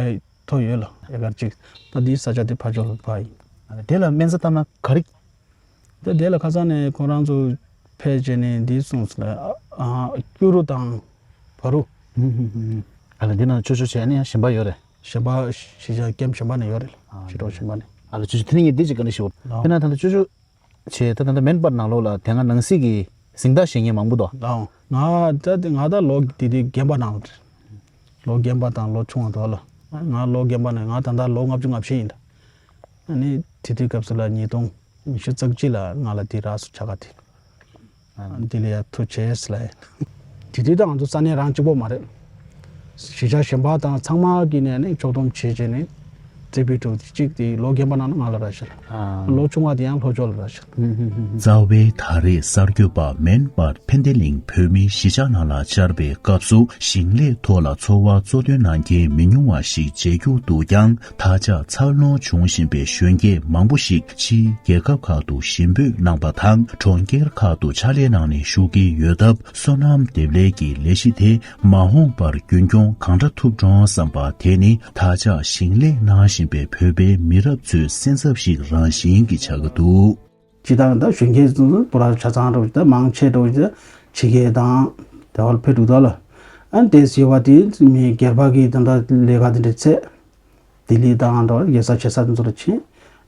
ཐོ་ཡོད་ལ་ཨེ་ཀར་གཅིག་ད་དེའི་ས་ཆ་དེ་ཕར་ཕྱོགས་ལ་ཕར་ཡིན། དེ་ལ་སྨན་རྩྭ་བཏབ་ན་ག་རེ། ད་དེ་ལ་ཁ་སང་ནས་ཁོ་རང་ཚོ་ཕེབས་བྱས་ནས་འདི་གསུངས་སོང་ལ། ཨ་ཨ་སྐྱུ་རུ་དང་བ་རུ། ཧུམ་ཧུམ་ཧུམ། ཨ་ལ་འདི་ནང་ཆུ་ཆུ་བྱས་ནས་ཡང་གཞན་པ་ཡོད་རེད། གཞན་པ་གཞིས་ཆགས་ཀེམ་གཞན་པ་ནས་ཡོད་རེད། ཨ་ཕྱི་དྲོ་གཞན་པ་ནས། ཨ་ལ་ཆུ་ཆུ་དེ་ནས་ངས་འདི་ཅིག་ག་ནས་ཞུ། ཨོ། དཔེར་ན་ད་ལྟ་ཆུ་ཆུ་བྱས་ད་ད་ལྟ་མེན་པར་ནང་ལོགས་ལ་དེ་སྔ་ནང་སྲིད་ཀྱི་གཟེངས་རྟགས་བཞེས་མཁན་མང་པོ་འདུག་ཨོ། ང་ད་དེ་ང་ད་ལོ་དེ་དུས་རྒན་པ་ནང་ལོ་རྒན་པ་དང་ལོ་ཆུང་བ་འདུག་ལ། ང་ལོ་རྒན་པ་ནས་ང་ད་ལྟ་ལོ་ལྔ་བཅུ་ང་བཞི་ཡིན་ད། ཨ་ནི་དེ་དུས་སྐབས་སུ་ལ་ཉིས་སྟོང་ཉི་ཤུ་རྩ་གཅིག་ལ་ང་ལ་དེ་རག་སོང་ཆ་ག་དེ། ཨ་འདི་ལ་ཡ་ཐུགས་རྗེ་ཆེ་ལ། དེ་དུས་ད་ང་ཚོ་ས་གནས་རང་གཅིག་པོ་མ་རེད། གཞིས་ཆགས་གཞན་པ་དང་ཚང་མ་གི་ནས་ནི་ཕྱོགས་བསྡོམས་བྱས་བྱས་ནས་རྩེ་ཕུད་དྲུག་གཅིག་དེ་ལོ་རྒན་པ་ནང་ན་ང་ལ་རག་ཤག་ཨ། ལོ་ཆུང་བ་དེ་ཡང་ལྷོ་ཕྱོགས་ལ་རག་ཤག་རྩ་བའི་ད་རེས་གསར་འགོད་པ་མེན་པར་ཕན་བདེ་གླིང་བོད་མིའི་གཞིས་ཆགས་ནང་ལ་བཅར་བའི་སྐབས་སུ་ཞིང་ལས་ཐོག་ལ་འཚོ་བ་གཙོ་འདོན་གནང་མཁན་མི་ཉུང་བ་ཞིག་མཇལ་རྒྱུ་འདུག་ཀྱང་། ད་ཆ་འཚར་ལོངས་བྱུང་བཞིན་པའི་གཞོན་སྐྱེས་མང་པོ་ཞིག་ཕྱིའི་རྒྱལ་ཁབ་ཁག་ཏུ་གཞིས་སྤོས་གནང་པ་དང་། གྲོང་ཁྱེར་ཁག་ཏུ་ཕྱག་ལས་གནང་ནས་བཞུགས་ཀྱི་ཡོད་སྟབས། སོ་ནམ་འདེབས་ལས་ཀྱི་ལས་གཞི་དེ་མ་འོངས་པར་རྒྱུན་འཁྱོངས་གང་འདྲ་ཐུབ་འགྲོ་བསམ་པ་དེ་ནི། ད་ཆ་ཞིང་ལས་གནང་བཞིན་པའི་བོད་པའི་མི་རབས་ཚོའི་སེམས་འཚབ་ཞིག་རང་བཞིན་གྱིས་ཆགས་ཀྱི་འདུག་སྤྱིར་བཏང་ད་གཞོན་སྐྱེས་ཚོ་པོ་ར་ཆ་ཚང་འགྲོ་ད་མང་ཆེ་འགྲོ་ད་ཕྱི་རྒྱལ་དང་དེ་བར་ཕེབས་འདུག་ད་ལ། ཨ་ནི་དེ་ཟེར་བ་དེ་མི་སྒེར་པ་གི་ད་ལྟ་ལས་ཀ་དེ་འདྲ་ཚད་ལྡི་ལི་དང་འགྲོ་རྒྱལ་ས་ཆེ་ས་དེ་ཚོ་ལ་ཕྱིན།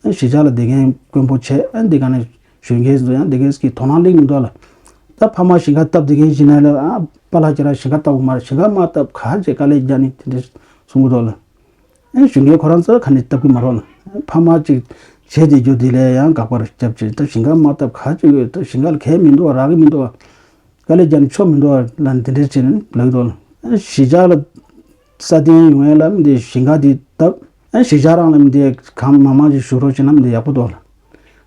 ཨ་གཞིས་ཆགས་ལ་བསྡད་མཁན་དཀོན་པོ་བྱས། ཨ་འདི་ག་ནས་གཞོན་སྐྱེས་ཚོ་ཡང་འདི་གས་ཀྱི་དོ་སྣང་སླེབས་མི་འདུག་ལ། ད་ཕ་མ་ཞིང་ཁ་བཏབ་བསྡད་མཁན་ཞིག་ན་ལ། ཨ་པཱ་ལགས་ཁྱེད་རང་ཞིང་ཁ་བཏབ་དགོས་མ་རེད། ཞིང་ཁ་མ་བཏབ་ག་ཅེ་དཀའ་ལས་རྒྱག་ནི་དེ་འདྲ་གསུང་གི་འདུག་ལ། ཨ་གཞོན་སྐྱེས་ཁོ་རང་ཚོ་ག་ནས་བཏབ་གི་མ་རེད་ལ། ཕ་མ་ཅིག་བྱས་བསྡད་རྒྱུ་དེ་ལས་ཡང་དགག་པར་བརྒྱབ་བྱས། ད་ཞིང་ཁ་མ་བཏབ་ག་ཅེ་ཡོད། ད་ཞིང་ཁ་ལ་གལ་མི་འདུག་བ། རག་གི་མི་འདུག་བ། དཀའ་ལས་རྒྱག་ནས་ཆོ་མི་འདུག་བ་ལ། འདི་འདྲ་བྱས་ནས་ལབ་ཀྱི་འདུག་ལ། ཨ་གཞིས་ཆགས་ལ་སྲ་བརྟན་ཡོང་ཡས་ལ་མི་འདི་ཞིང་ཁ་འདི་བཏབ། ཨ་གཞིས་ཆགས་རང་ལ་མི་འདི་གང་མང་མང་ཞིག་ཞུ་རོགས་བྱས་ན་མི་འདི་ཡག་པོ་འདུག་ལ།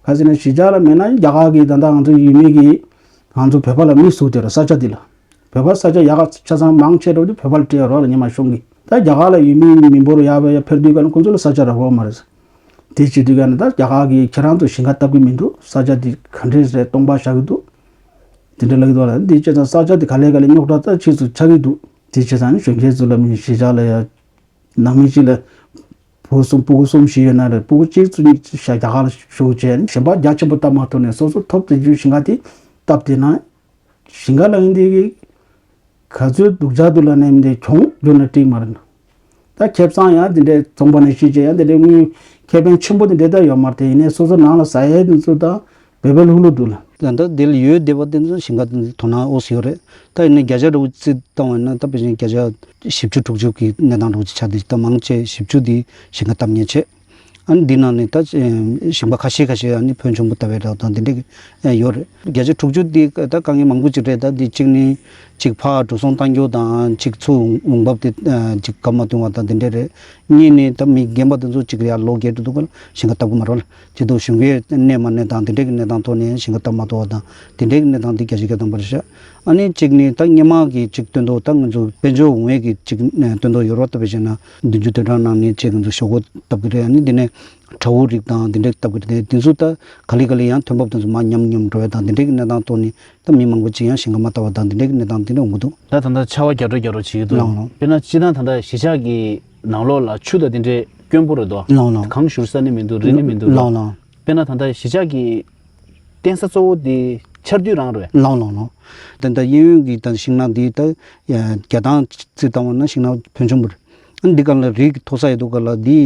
ག་ཟེར་ན་གཞིས་ཆགས་ལ་མེད་ན་རྒྱ་གར་གྱི་ད་ལྟ་ང་ཚོ་ཡུལ་མི་གི་ང་ཚོ་བོད་པ་ལ་མི་བཟོ་དེ་ར་ས་ཆ་འདི་ལ། བོད་པ་ས་ཆ་ཡག་ག་ཆ་ཚང་མང་ཆེ་རོགས་འདི་བོད་པ་ལ་སྤྲད་རོགས་ལ་ཉི་མ་གཞུང་གི། ད་རྒྱ་གར་ལ་ཡུལ་མི་མི་འབོར་ཡག་བས་ཡ་ཕེར་དུས་ག་ནི་ཁོང་ཚོ་ལ་ས་ཆ་རག་གི་མ་རེད། དེ་བྱེད་དུས་ག་ནི་ད་རྒྱ་གར་གྱི་ཁྱེད་རང་ཚོ་ཞིང་ཁ་བཏབ་གི་མི་འདུག་ས་ཆ་འདི་ག་འདྲས་རེད་སྟོང་པ་བཞག་གི་འདུག་དེ་འདྲ་ལབ་ཀྱི་འདུག་ལ། འདི་བྱས་ཙང་ས་ཆ་འདི་ག་ལེ་ག་ལེ་རྙོག་དྲ་ད་ཕྱིས་སུ་ཆགས་ཀྱི་འདུག་དེ་བྱས་ཙང་ནི་གཞོན་སྐྱེས་ཚོ་ལ་མི་གཞིས་ཆགས་ལ་ཡ་ནང་མི་གཅིག་ལ་བུ་གསུམ་སྤུ་གུ་གསུམ་བཞི་ཡོད་ན་རེད། སྤུ་གུ་གཅིག་ཚོ་གཉིས་ཤ་རྒྱ་གར་ལ་ཞུགས་བྱས་ནས་གཞན་པ་རྒྱ་ཆེན་པོ་བཏབ་མ་ཐུབ་ནས་སོ་སོ་ཐོབ་དེ་རྒྱུ་ཞིང་ཁ་དེ་བཏབ་དེ་ན། ཞིང་ཁ་ལ་ཡིན་དེ་གི་ག་ཚོད་སྡུག་ཅག་འདུག་ལ་ནས་མི་དེ་གྱོང་རྒྱུ་ན་འགྲིག་མ་རེད་ན། ད་ཁེ་བཟང་ཡང་དེ་འདྲའི་ཚོང་པ་ནས་ཤེས་བྱས་ཡང་དེ་འདྲའི་དངུལ་ཁེ་ཕན་ཆེན་པོ་དེ་འདྲའི་ད་ཡོད་མ་རེད། དེ་ཡིན་ནས་སོ་སོ་ནང་ལ་ཟ་ཡས་དེ་ཚོ་ད་བེ་བེ་ལྷུག་ལྷུག་འདུག་ལ། ད་ལྟ་དེ་ལ་ཡོད་བསྡད་པ་དེ་ཚོ་ཞིང་ཁ་དེ་ཚོ་དོ་སྣང་ཨོ་སི་ཡོད་རེད། ད་ཡིན་ནས་བརྒྱ་ཆ་དྲུག་ཅུ་བཏང་བ་ཡིན་ན་ད་ཕལ་ཆེར་བརྒྱ་ཆ་བཞི་བཅུ་དྲུག་ཅུ་གི་གནས་སྟངས་འདྲ་བོ་ཅིག་ཆགས་དེ། ད་མང་ཆེ་བཞི་བཅུ་དེ་ཞིང་ཁ་བཏབ་མཁན་བྱས། ཨ་ནི་འདི་ནང་ནས་ད་ཞིང་པ་ཁ་ཤས་ཁ་ཤས་ཨ་ནི་ཕོན་ཆུང་པོ་ལྟ་བའི་ར་དང་དེ་འདྲ་གི་ཡོད་རེད། བརྒྱ་ཆ་དྲུག་ཅུ་འདི་ད་དཀའ་ངལ་མང་པོ་ཅིག་རེད། ད་འདི་གཅིག་ནི་གཅིག་ཕར་འགྲོ་སོང་བཏང་རྒྱུ་དང་། གཅིག་ཚུར་འོང་འབབ་དེ་གཅིག་ག་མ་བཏུང་བ་དང་དེ་འདྲ་རེད། གཉིས་ནི་ད་མི་རྒན་པ་དེ་ཚོ་གཅིག་ཡར་ལོ་བརྒྱད་དྲུག་འདུག་ག་ལ་ཞིང་ཁ་བཏབ་གི་མ་རེད་ལ། དེ་དུ་གཞུང་གི་གནས་མ་གནས་དང་དེ་འདྲ་གི་གནས་སྟངས་ཐོག་ནས་ཞིང་ཁ་བཏབ་མ་ཐུབ་པ་དང་དེ་འདྲ་གི་གནས་སྟངས་དེ་བརྒྱ་ཆ་བརྒྱ་ཐམ་པར་བཞག་ཨ་ནི་གཅིག་ནི་ད་སྔོན་མ་གི་གཅིག་སྟོན་ཐོག་ད་ང་ཚོ་དཔལ་འབྱོར་འོང་བའི་གི་གཅིག་སྟོན་ཐོག་ཡོད་རོགས་ལྟ་བུ་བྱས་ན་བདུན་ཅུ་དོན་གྲངས་ནང་ནས་གཅིག་ང་ཚོ་ཞོག་ཁོག་བཏབ་གི་རེད། ཨ་ནི་དེ་ནས་བྲ་བོ་རིགས་དང་དེ་འདྲ་བཏབ་གི་རེད། དེ་ཚོ་ད་ག་ལེ་ག་ལེ་ཡང་ཐོན་འབབ་དེ་ཚོ་མར་ཉམས་ཉམས་འགྲོ་བ་དང་དེ་འདྲ་གི་གནས་སྟངས་ཐོག་ནས་ད་མི་མང་པོ་གཅིག་ཡང་ཞིང་ཁ་མ་བཏབ་པ་དང་དེ་འདྲ་གི་གནས་སྟངས་དེ་འདྲ་འོང་གི་འདུག་ད་ད་ལྟ་ཆར་པ་རྒྱག་འགྲོ་རྒྱག་འགྲོ་བྱེད་ཀྱི་འདུག་ལགས་ལགས། དཔེར་ན་སྤྱིར་བཏང་ད་ལྟ་གཞིས་ཆགས་ཀྱི་ནང་ལོགས་ལ་ཆུ་དང་དེ་འདྲའི་དཀོན་པོ་རེད་དོ། ལགས་ལགས། གང་བཞུར་ས་ནི་མི་འདུག་རི་ནི་མི་འདུག་ལགས་ལགས། དཔེར་ན་ད་ལྟ་གཞིས་ཆགས་ཀྱི་བརྟེན་ས་གཙོ་བོ་དེ་ཆར་དུས་རང་རེད། ལགས་ལགས་ལགས། ད་ལྟ་གཡས་གཡོན་གྱི་ད་ཤིང་ནགས་འདི་ད་རྒྱ་ཐང་རྩི་བཏང་བ་ན་ཤིང་ནགས་ཕོན་ཆུང་པོ་རེད། ཨ་འདི་ག་ལ་རི་གི་མཐོ་ས་ཡོད་དུས་ག་ལ་འདི་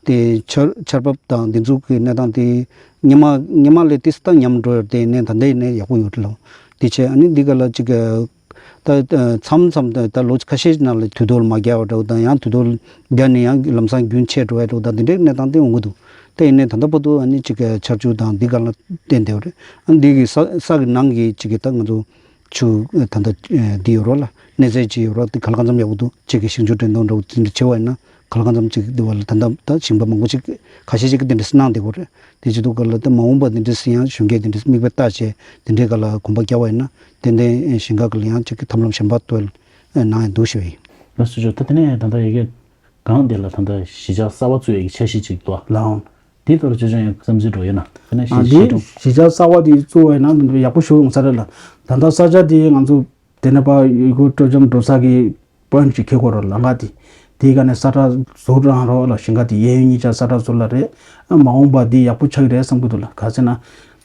དེ་ཆར་ཆར་འབབ་དང་འདི་ཚོ་གི་གནས་སྟངས་དེ་སྔོན་མ་སྔོན་མ་ལས་ཏིས་ད་ཉམས་འགྲོ་ཡོད་དེ་ནས་ད་ལྟའི་ནས་ཡག་པོ་ཡོད་ལ། དེ་བྱས་ཨ་ནི་འདི་ག་ལ་ཅིག་ད་མཚམས་མཚམས་ད་ད་ལོ་ཁ་ཤས་ནང་ལ་དུས་ཐོག་ལ་མ་བརྒྱབ་པ་འདྲ་བོ་དང་ཡང་དུས་ཐོག་ལ་བརྒྱབ་ནས་ཡང་ལམ་སང་རྒྱུན་ཆད་འགྲོ་བ་འདྲ་བོ་དང་འདི་འདྲའི་གནས་སྟངས་དེ་འོང་གི་འདུག་ད་ཡིན་ནའི་ད་ལྟ་བར་དུ་ཨ་ནི་ཅིག་ཆར་ཆུ་དང་འདི་ག་ལ་བརྟེན་བསྡད་ཡོད་རེད། ཨ་འདི་གི་ས་ས་གི་ནང་གི་ཅིག་གི་ད་ང་ཚོ་ཆུ་ད་ལྟ་འདི་ཡོད་རོགས་ལ་གནས་ཚད་ཅིག་ཡོད་རོགས་དེ་ག་ལ་གང་འཚམ་ཡག་པོ་འདུག་ཅིག་གི་ཞིང་ཆུ་འདྲེན་གཏོང་འདྲ་བོ་དེ་འདྲ་བྱེད་པ་ཡིན་ན། ག་ལ་གང་འཚམ་ཅིག་འདི་བ་ལ་ད་ལྟ་ད་ཞིང་པ་མང་པོ་ཅིག་ཁ་ཤས་ཅིག་གིས་དེ་འདྲ་གནང་བསྡད་ཡོད་རེད། དེ་བྱེད་དུས་ག་ལ་ད་མ་འོངས་པ་དེ་འདྲ་སྲིད་ཡང་གཞུང་གིས་དེ་འདྲ་མིག་དཔེ་ལྟ་བྱས་དེ་འདྲའི་ག་ལ་གོམ་པ་རྒྱག་པ་ཡིན་ན་ཏན་ཏན་ཞིང་ཁ་ག་ལ་ཡང་ཅིག་གི་ཐབས་ལམ་གཞན་པ་གཏོད་གནང་ཡང་འདུག་ཞུ་བ་ཡིན། ལགས་སོ་ཇོ། ད་དེ་ནས་ད་ལྟ་ཡ་གི་གང་དེ་ལ་ད་ལྟ་གཞིས་ཆགས་གསར་པ་བཙུགས་ཡ་གི་འཆར་གཞི་ཅིག་འདུག་ཨ། ལགས། དེ་ཐོག་ལ་ཅོ་ཅོ་ཡང་བསམ་ཚུལ་འགྲོ་ཡོད་ན། དཔེར་ན་ཨ་གཞིས་འདི་གཞིས་གྲོང་། གཞིས་ཆགས་གསར་པ་དེ་བཙུགས་པ་ཡིན་ན་ཡག་པོ་ཞིག་ཡོང་ས་རེད་ལ། ད་ལྟ་ས་ཆ་དེ་ང་ཚོ་དེ་ནས་ཕར་ཡུལ་སྐོར་སྤྲོ་འཆམ་འགྲོ་ས་གི་པོ་ཡིན་ཊི་ཅིག་འཁེལ་དགོས་རེད། ལམ་ཁ་དེ་དེའི་སྒང་ནས་ས་ཁྲ་ཟུར་རང་རོགས་ལ་ཞིང་ཁ་དེ་གཡས་གཡོན་གཉིས་ཆ་ས་ཁྲ་ཟུར་ལ་རེད། ཨ་མ་འོངས་པ་དེ་ཡག་པོ་ཆགས་ཀྱི་རེད་བསམ་གྱི་འདུག་ལ། ག་ཟེར་ན་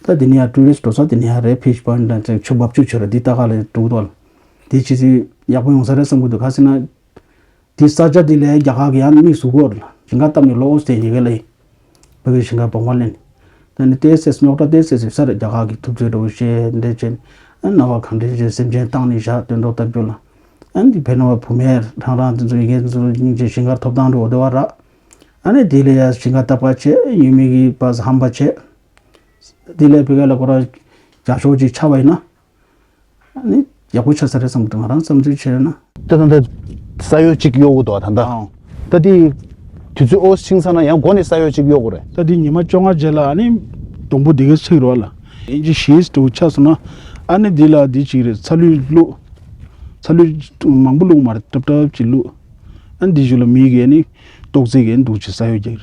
ད་དེ་ནས་ཡང་ཊུ་རི་སི་འགྲོ་ས་དེ་ནས་ཡང་རེད། ཕིཤ་པོ་ཡིན་ཊི་དང་ཆུ་འབབ་ཆུ་ཆུ་རེད། དེ་ལྟ་ག་ལ་འགྲོ་གི་འདུག་ལ། དེ་ཕྱིས་སུ་ཡག་པོ་ཡོང་ས་རེད་བསམ་གྱི་འདུག་ག་ཟེར་ན། དེ་ས་ཆ་དེ་ལས་རྒྱ་གར་གྱི་ཡང་མི་བཟོ་གི་ཡོད་རེད། ཞིང་ཁ་བཏབ་ནས་ལོ་ཨོ་སྟེ་ཡི་གེ་ལས་བོད་ཀྱི་ཞིང་ཁ་བང་བ་ལེན། ད་ནི་ཏོག་ཙམ་རྙོག་དྲ་ཏོག་ཙམ་ཡོད་ས་རེད། རྒྱ་གར་གྱི་ཐུབ་ཚོད་འདྲ་བོ་བཤད་འདྲ་བྱས་ནས་ཨ་རྣ་བ་གང་འདྲ་བྱས་སེམས་ཅན་བཏང་ནས་བཞག་སྟོན་ཐོག་བཏབ་རྒྱུ་ལ། ཨ་ནི་དེ་བོད་ནང་བ་བུད་མེད་རང་རང་དེ་ཚོ་ཡི་གེ་དེ་ཚོ་སྙིང་རྗེ་ཞིང་ཁ་ཐོབ་ཐང་འདྲ་བོ་དེ་བ་རག་ཨ་ནི་དེ་ལས་ཡ་ཞིང་ཁ་བཏབ་པ་བྱས་ཡུལ་མི་གི་བ་ཧམ་པ་བྱས། དེ་ལས་བོད་སྐད་ལ་ཁོ་རང་རྒྱ་ཤོག་ཅིག་ཆགས་པ་ཡིན་ན། ཨ་ནི་ཡག་པོ་ཆགས་ས་རེད་བསམ་གྱི་འདུག་ང་རང་བསམ་ཚུལ་བྱས་ན། ད་ད་ད་ས་གཡོ་གཅིག་གཡོ་དགོས་འདུག་ད་ད། ཨང་། ད་དེ་དུས་ཚོད་ཨོ་ཕྱིན་ཚར་ན་ཡང་འགོ་ནས་ས་གཡོ་གཅིག་གཡོ་དགོས་རེད། ད་དེ་ཉི་མ་བཅོ་ལྔ་རྗེས་ལ་ཨ་ནི་སྡོང་པོ་འདི་གས་ཚིག་རོགས་ལ། ཨིན་ཇི་ཤིས་འདྲ་བོ་ཆགས་སོང་ན། ཨ་ནི་འདི་ལ་འདི་གཅིག་རེད། ཚ་ལུད་བླུགས། ཚ་ལུད་མང་པོ་བླུགས་མ་རེད། ཏབ་ཏབ་ཅིག་བླུགས། ཨ་ནི་འདི་གཞུག་ལ་མི་གིས་ཨ་ནི། ཏོག་ཙེ་གིས་འདུག་ཅིག་ས་གཡོ་རྒྱག་གི་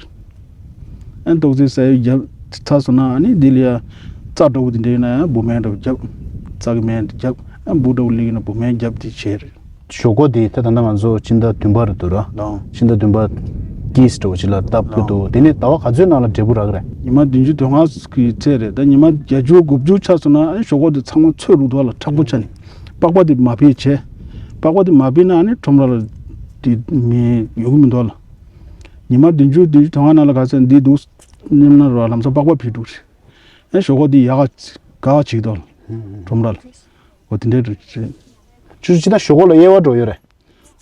རེད། ཨ་ཏོག་ཙེ་ས་གཡོ་རྒྱབ་ཚར་སོང་ན་ཨ་ནི་འདི་ལ་ཡ་རྩྭ་འདྲ་བོ་དེ་འདྲ་ཡིན་ན་ཡང་འབུ་སྨན་འདྲ་བོ་རྒྱབ། རྩྭ་གི་སྨན་དེ་རྒྱབ། ཨ་འབུ་འདྲ་བོ་སླེབས་ཡིན་ན་འབུ་སྨན་རྒྱབ་དེ་བྱས་རེད། ཞོག་ཁོག་དེ་ད་ད་ལྟ་ང་ཚོ་སྤྱི་ཟླ་བདུན་པ་རེད་འདུག་ར། ལགས། སྤྱི་ཟླ་བདུན་པ་དཀྱིལ་འདྲ་བོ་ཅིག་ལ་བཏབ་ཕོད་འདུག་དེ་ནས་ཟླ་བ་ག་ཚོད་ནང་ལ་འབྲས་བུ་རག་གི་རེད། ཉི་མ་བདུན་ཅུ་དོན་ལྔ་གི་ཚད་རེད། ད་ཉི་མ་བརྒྱད་ཅུ་དགུ་བཅུ་ཆགས་སོང་ན་ཨ་ནི་ཞོག་ཁོག་དེ་ཚང་མ་ཚོས་རུག་འདུག་ལ། མཁྲེགས་པོ་ཆགས་ནས། པགས་པ་དེ་མ་ཕེབས་བྱས། པགས་པ་དེ་མ་ཕེབས་ན་ཨ་ནི་ཁྲོམ་ར་ལ་དེ་མི་ཡོང་གི་མི་འདུག་ལ། ཉི་མ་བདུན་ཅུ་བདུན་ཅུ་དོན་ལྔ་ནང་ལ་ག་ཚད་འདི་འདུག་ནེམ་ན་ར་ལམ་སང་པགས་པ་ཕི་འདུག་རེད། ཨེ་ཞོག་ཁོག་འདི་ཡག་ག་ག་བྱེད་དོ། ཁྲོམ་ར་ལ། འོ་དེ་འདྲའི་རེད། ཅུ་ཅི་ད་ཞོག་ཁོག་ལ་དབྱེ་བ་འགྲོ་ཡོད་རེད།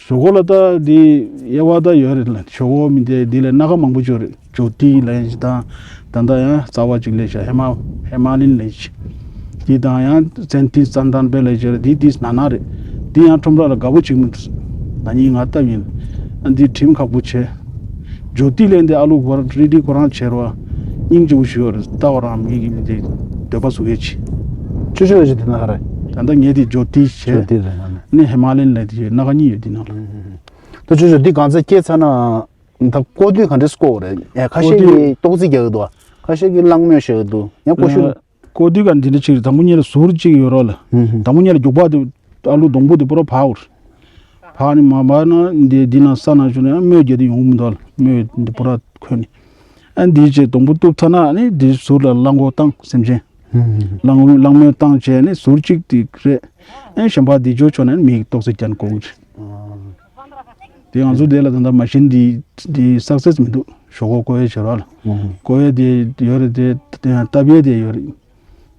ཞོག་ཁོག་ལ་ད་འདི་དབྱེ་བ་ད་ཡོད་རེད་ལ། ཞོག་ཁོག་མི་འདི་འདི་ལས་སྣ་ཁ་མང་པོ་ཅིག་ཡོད་རེད། ཇོ་ཏི་ལབ་ཡ་ཅིག་དང་། ད་ལྟ་ཡང་རྩ་བ་ཅིག་ལས་བྱ་ཧེ་མ་ཧེ་མ་ལིན་ལབ་ཡ་ཅིག་འདི་དང་ཡང་ཙན་ཏི་ཙན་དན་པེ་ལབ་ཡ་ཅིག་རེད། འདི་འདི་ནག་ནག་རེད། འདི་ཡང་ཁྲོམ་ར་ལ་དགའ་པོ་བྱེད་མི་འདུག་ན་ནིང་ང་བཏབ་ཡིན། ཨ་འདི་དྲིམ་ཁག་པོ་བྱས། ཇོ་ཏི་ལས་འདི་ཨ་ལུ་གོ་ར་རི་རི་ཁོ་རང་བྱེད་རོགས། སྙིང་རྗེ་པོ་ཞུ་བར་ལྟ་བ་རང་མི་གི་མི་འདི་འདོད་པ་སུ་གས་ཆེ། ཅོ་ཅོ་ལ་ཅི་དེ་ན་རེད། ད་ལྟ་ངས་དེ་ཇོ་ཏི་བྱས། ཇོ་ཏི་རེད་ཨ་ནི། ནི་ཧེ་མ་ལིན་ལབ་དེ་སྣ་ཁ་གཉིས་ཡོད་དེ་ནང་ལ། ད་ཅོ་ཅོ་འདི་གང་ཚ་སྐྱེས་ཚ་ན། ད་ཀོ་དུས་ག་འདྲས་སྐོ་རེད། ཡ་ཁ་ཤས་ཀོ་དུས་ཀྱིས་ཏོག་ཙི་རྒྱག་གི་འདུག་ཁ་ཤས་ཀྱིས་གླང་མོས་བཤད་གི་འདུག་ཡང་ཀོ་ཤུ། ཀོ་དུས་ག་འདི་འདྲ་ཅིག་རེད། དང་པོ་ཉིད་ལ་ཟུར་གཅིག་ཡོད་རོགས་ལ། ཧུམ་ཧུམ། དང་པོ་ཉིད་ལ་རྒྱུག་པ་དེ་ཨ་ལུ་སྡོང་པོ་དེ་པོ་ར་ཕར་བར། ཕར་ནི་མ་བར་ན་འདི་འདི་ན་ས་ན་ཞུ་ནས་སྨོས་རྒྱག་དེ་ཡོང་གི་མི་འདུག་ལ། སྨོས་འདི་པོ་ར་ཁོན་ནི། ཨ་འདི་ཅེ་སྡོང་པོ་གཏུབ་ཚར་ན་ནི་འདི་ཟུར་ལ་གླང་གོ་བཏང་སེམས་ཅན། ཧུམ་ཧུམ། གླང་གླང་མོས་བཏང་བྱས་ནི་ཟུར་གཅིག་དེ་རེད། ཨ་གཞན་པ་འདི་ཇོ་ཆོ་ནས་མིག་ཏོག་ཙེ་ཀྱན་གོ་གི་རེད། དེ་ང་ཚོ་དེ་ལ་ད་ལྟ་མ་ཤིན་འདི་འདི་སག་སེས་མི་འདུག་ཞོག་ཁོག་ཀོ་ཡེ་བྱེད་རོགས་ལ། ཀོ་ཡེ་དེ་ཡོད་རེད་དེ། ཏབ་ཡེ་དེ་ཡོད་རེད།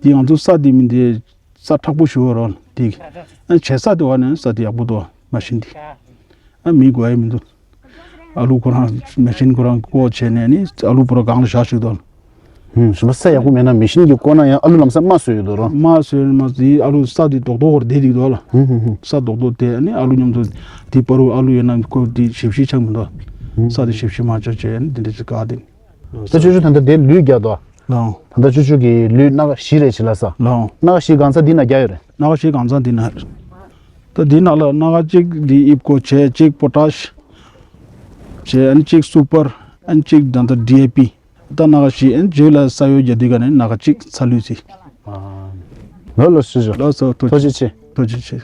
དེ་ང་ཚོ་ས་དེ་མི་འདི་ས་མཁྲེགས་པོ་ཞུ་བ་རོགས་ལ་དེ་གི། ཨ་བྱེད་ས་དེ་བ་ནས་ས་དེ་ཡག་པོ་འདུག་མ་ཤིན་འདི། ཨ་མི་དགོས་ཡ་མི་འདུག་ཨ་ལུ་ཁོ་རང་མ་ཤིན་ཁོ་རང་ཀོ་བྱས་ནས་ནི་ཨ་ལུ་པོ་ར་སྒང་ལ་བཞག་ཞུ་དོ། ཧུམ། ཞིམ་པ་ས་ཡག་པོ་མེད་ན་མེ་ཤིན་གྱིས་བསྐོར་ན་ཡང་ཨ་ལུ་ལམ་སང་དམར་སོས་ཡོད་དོ་རོ། དམར་སོས་མ་ཟི་ཨ་ལུ་ས་དེ་རྡོག་རྡོག་བར་བསྡད་འདུག་དོ་ལ། ཧུམ་ཧུམ་ཧུམ། ས་རྡོག་རྡོག་དེ་ནི་ཨ་ལུ་མཉམ་དུ་དེ་པ་རུ་ཨ་ལུ་ཡོད་ན་ཁོ་དེ་ཞིབ་ཞིབ་ཆགས་མི་འདུག་ཧུམ། ས་དེ་ཞིབ་ཞིབ་མ་ཆགས་བྱས་ནི་དེ་འདྲ་ཅིག་བཀག་དེ། ད་ཅོ་ཅོ་ད་ལྟ་དེ་ལུད་རྒྱག་དོ། ལའོ། ད་ལྟ་ཅོ་ཅོ་གི་ལུད་སྣ་ཁ་བཞི་རེད་བྱེད་ལ་ས། ལའོ། སྣ་ཁ་བཞི་གང་ཚ་འདི་ན་རྒྱག་ཡོད་རེད། སྣ་ཁ་བཞི་གང་ཚ་འདི་ན་རེད། ད་འདི་ནང་ལ་སྣ་ཁ་གཅིག་འདི་ཨིབ་ཀོ་བྱས། གཅིག་པོ་ཏཱཤ་བྱས། ཨ་ནི་གཅིག་སུ་པར། ཨ་ནི་གཅིག་ད་ལྟ་ཌི་ཨེ་པི། ད་སྣ་ཁ་བཞི། ཨ་ནི་རྗེས་ལ་ས་ཡོལ་རྒྱག་དུས་ག་ནས་སྣ་ཁ་གཅིག་ཚ་ལུད་ཚི། ལོ་ལོ་སུ་ཞོ། ལོ་སོ་ཐུགས་རྗེ་ཆེ། ཐུགས་རྗེ་ཆེ།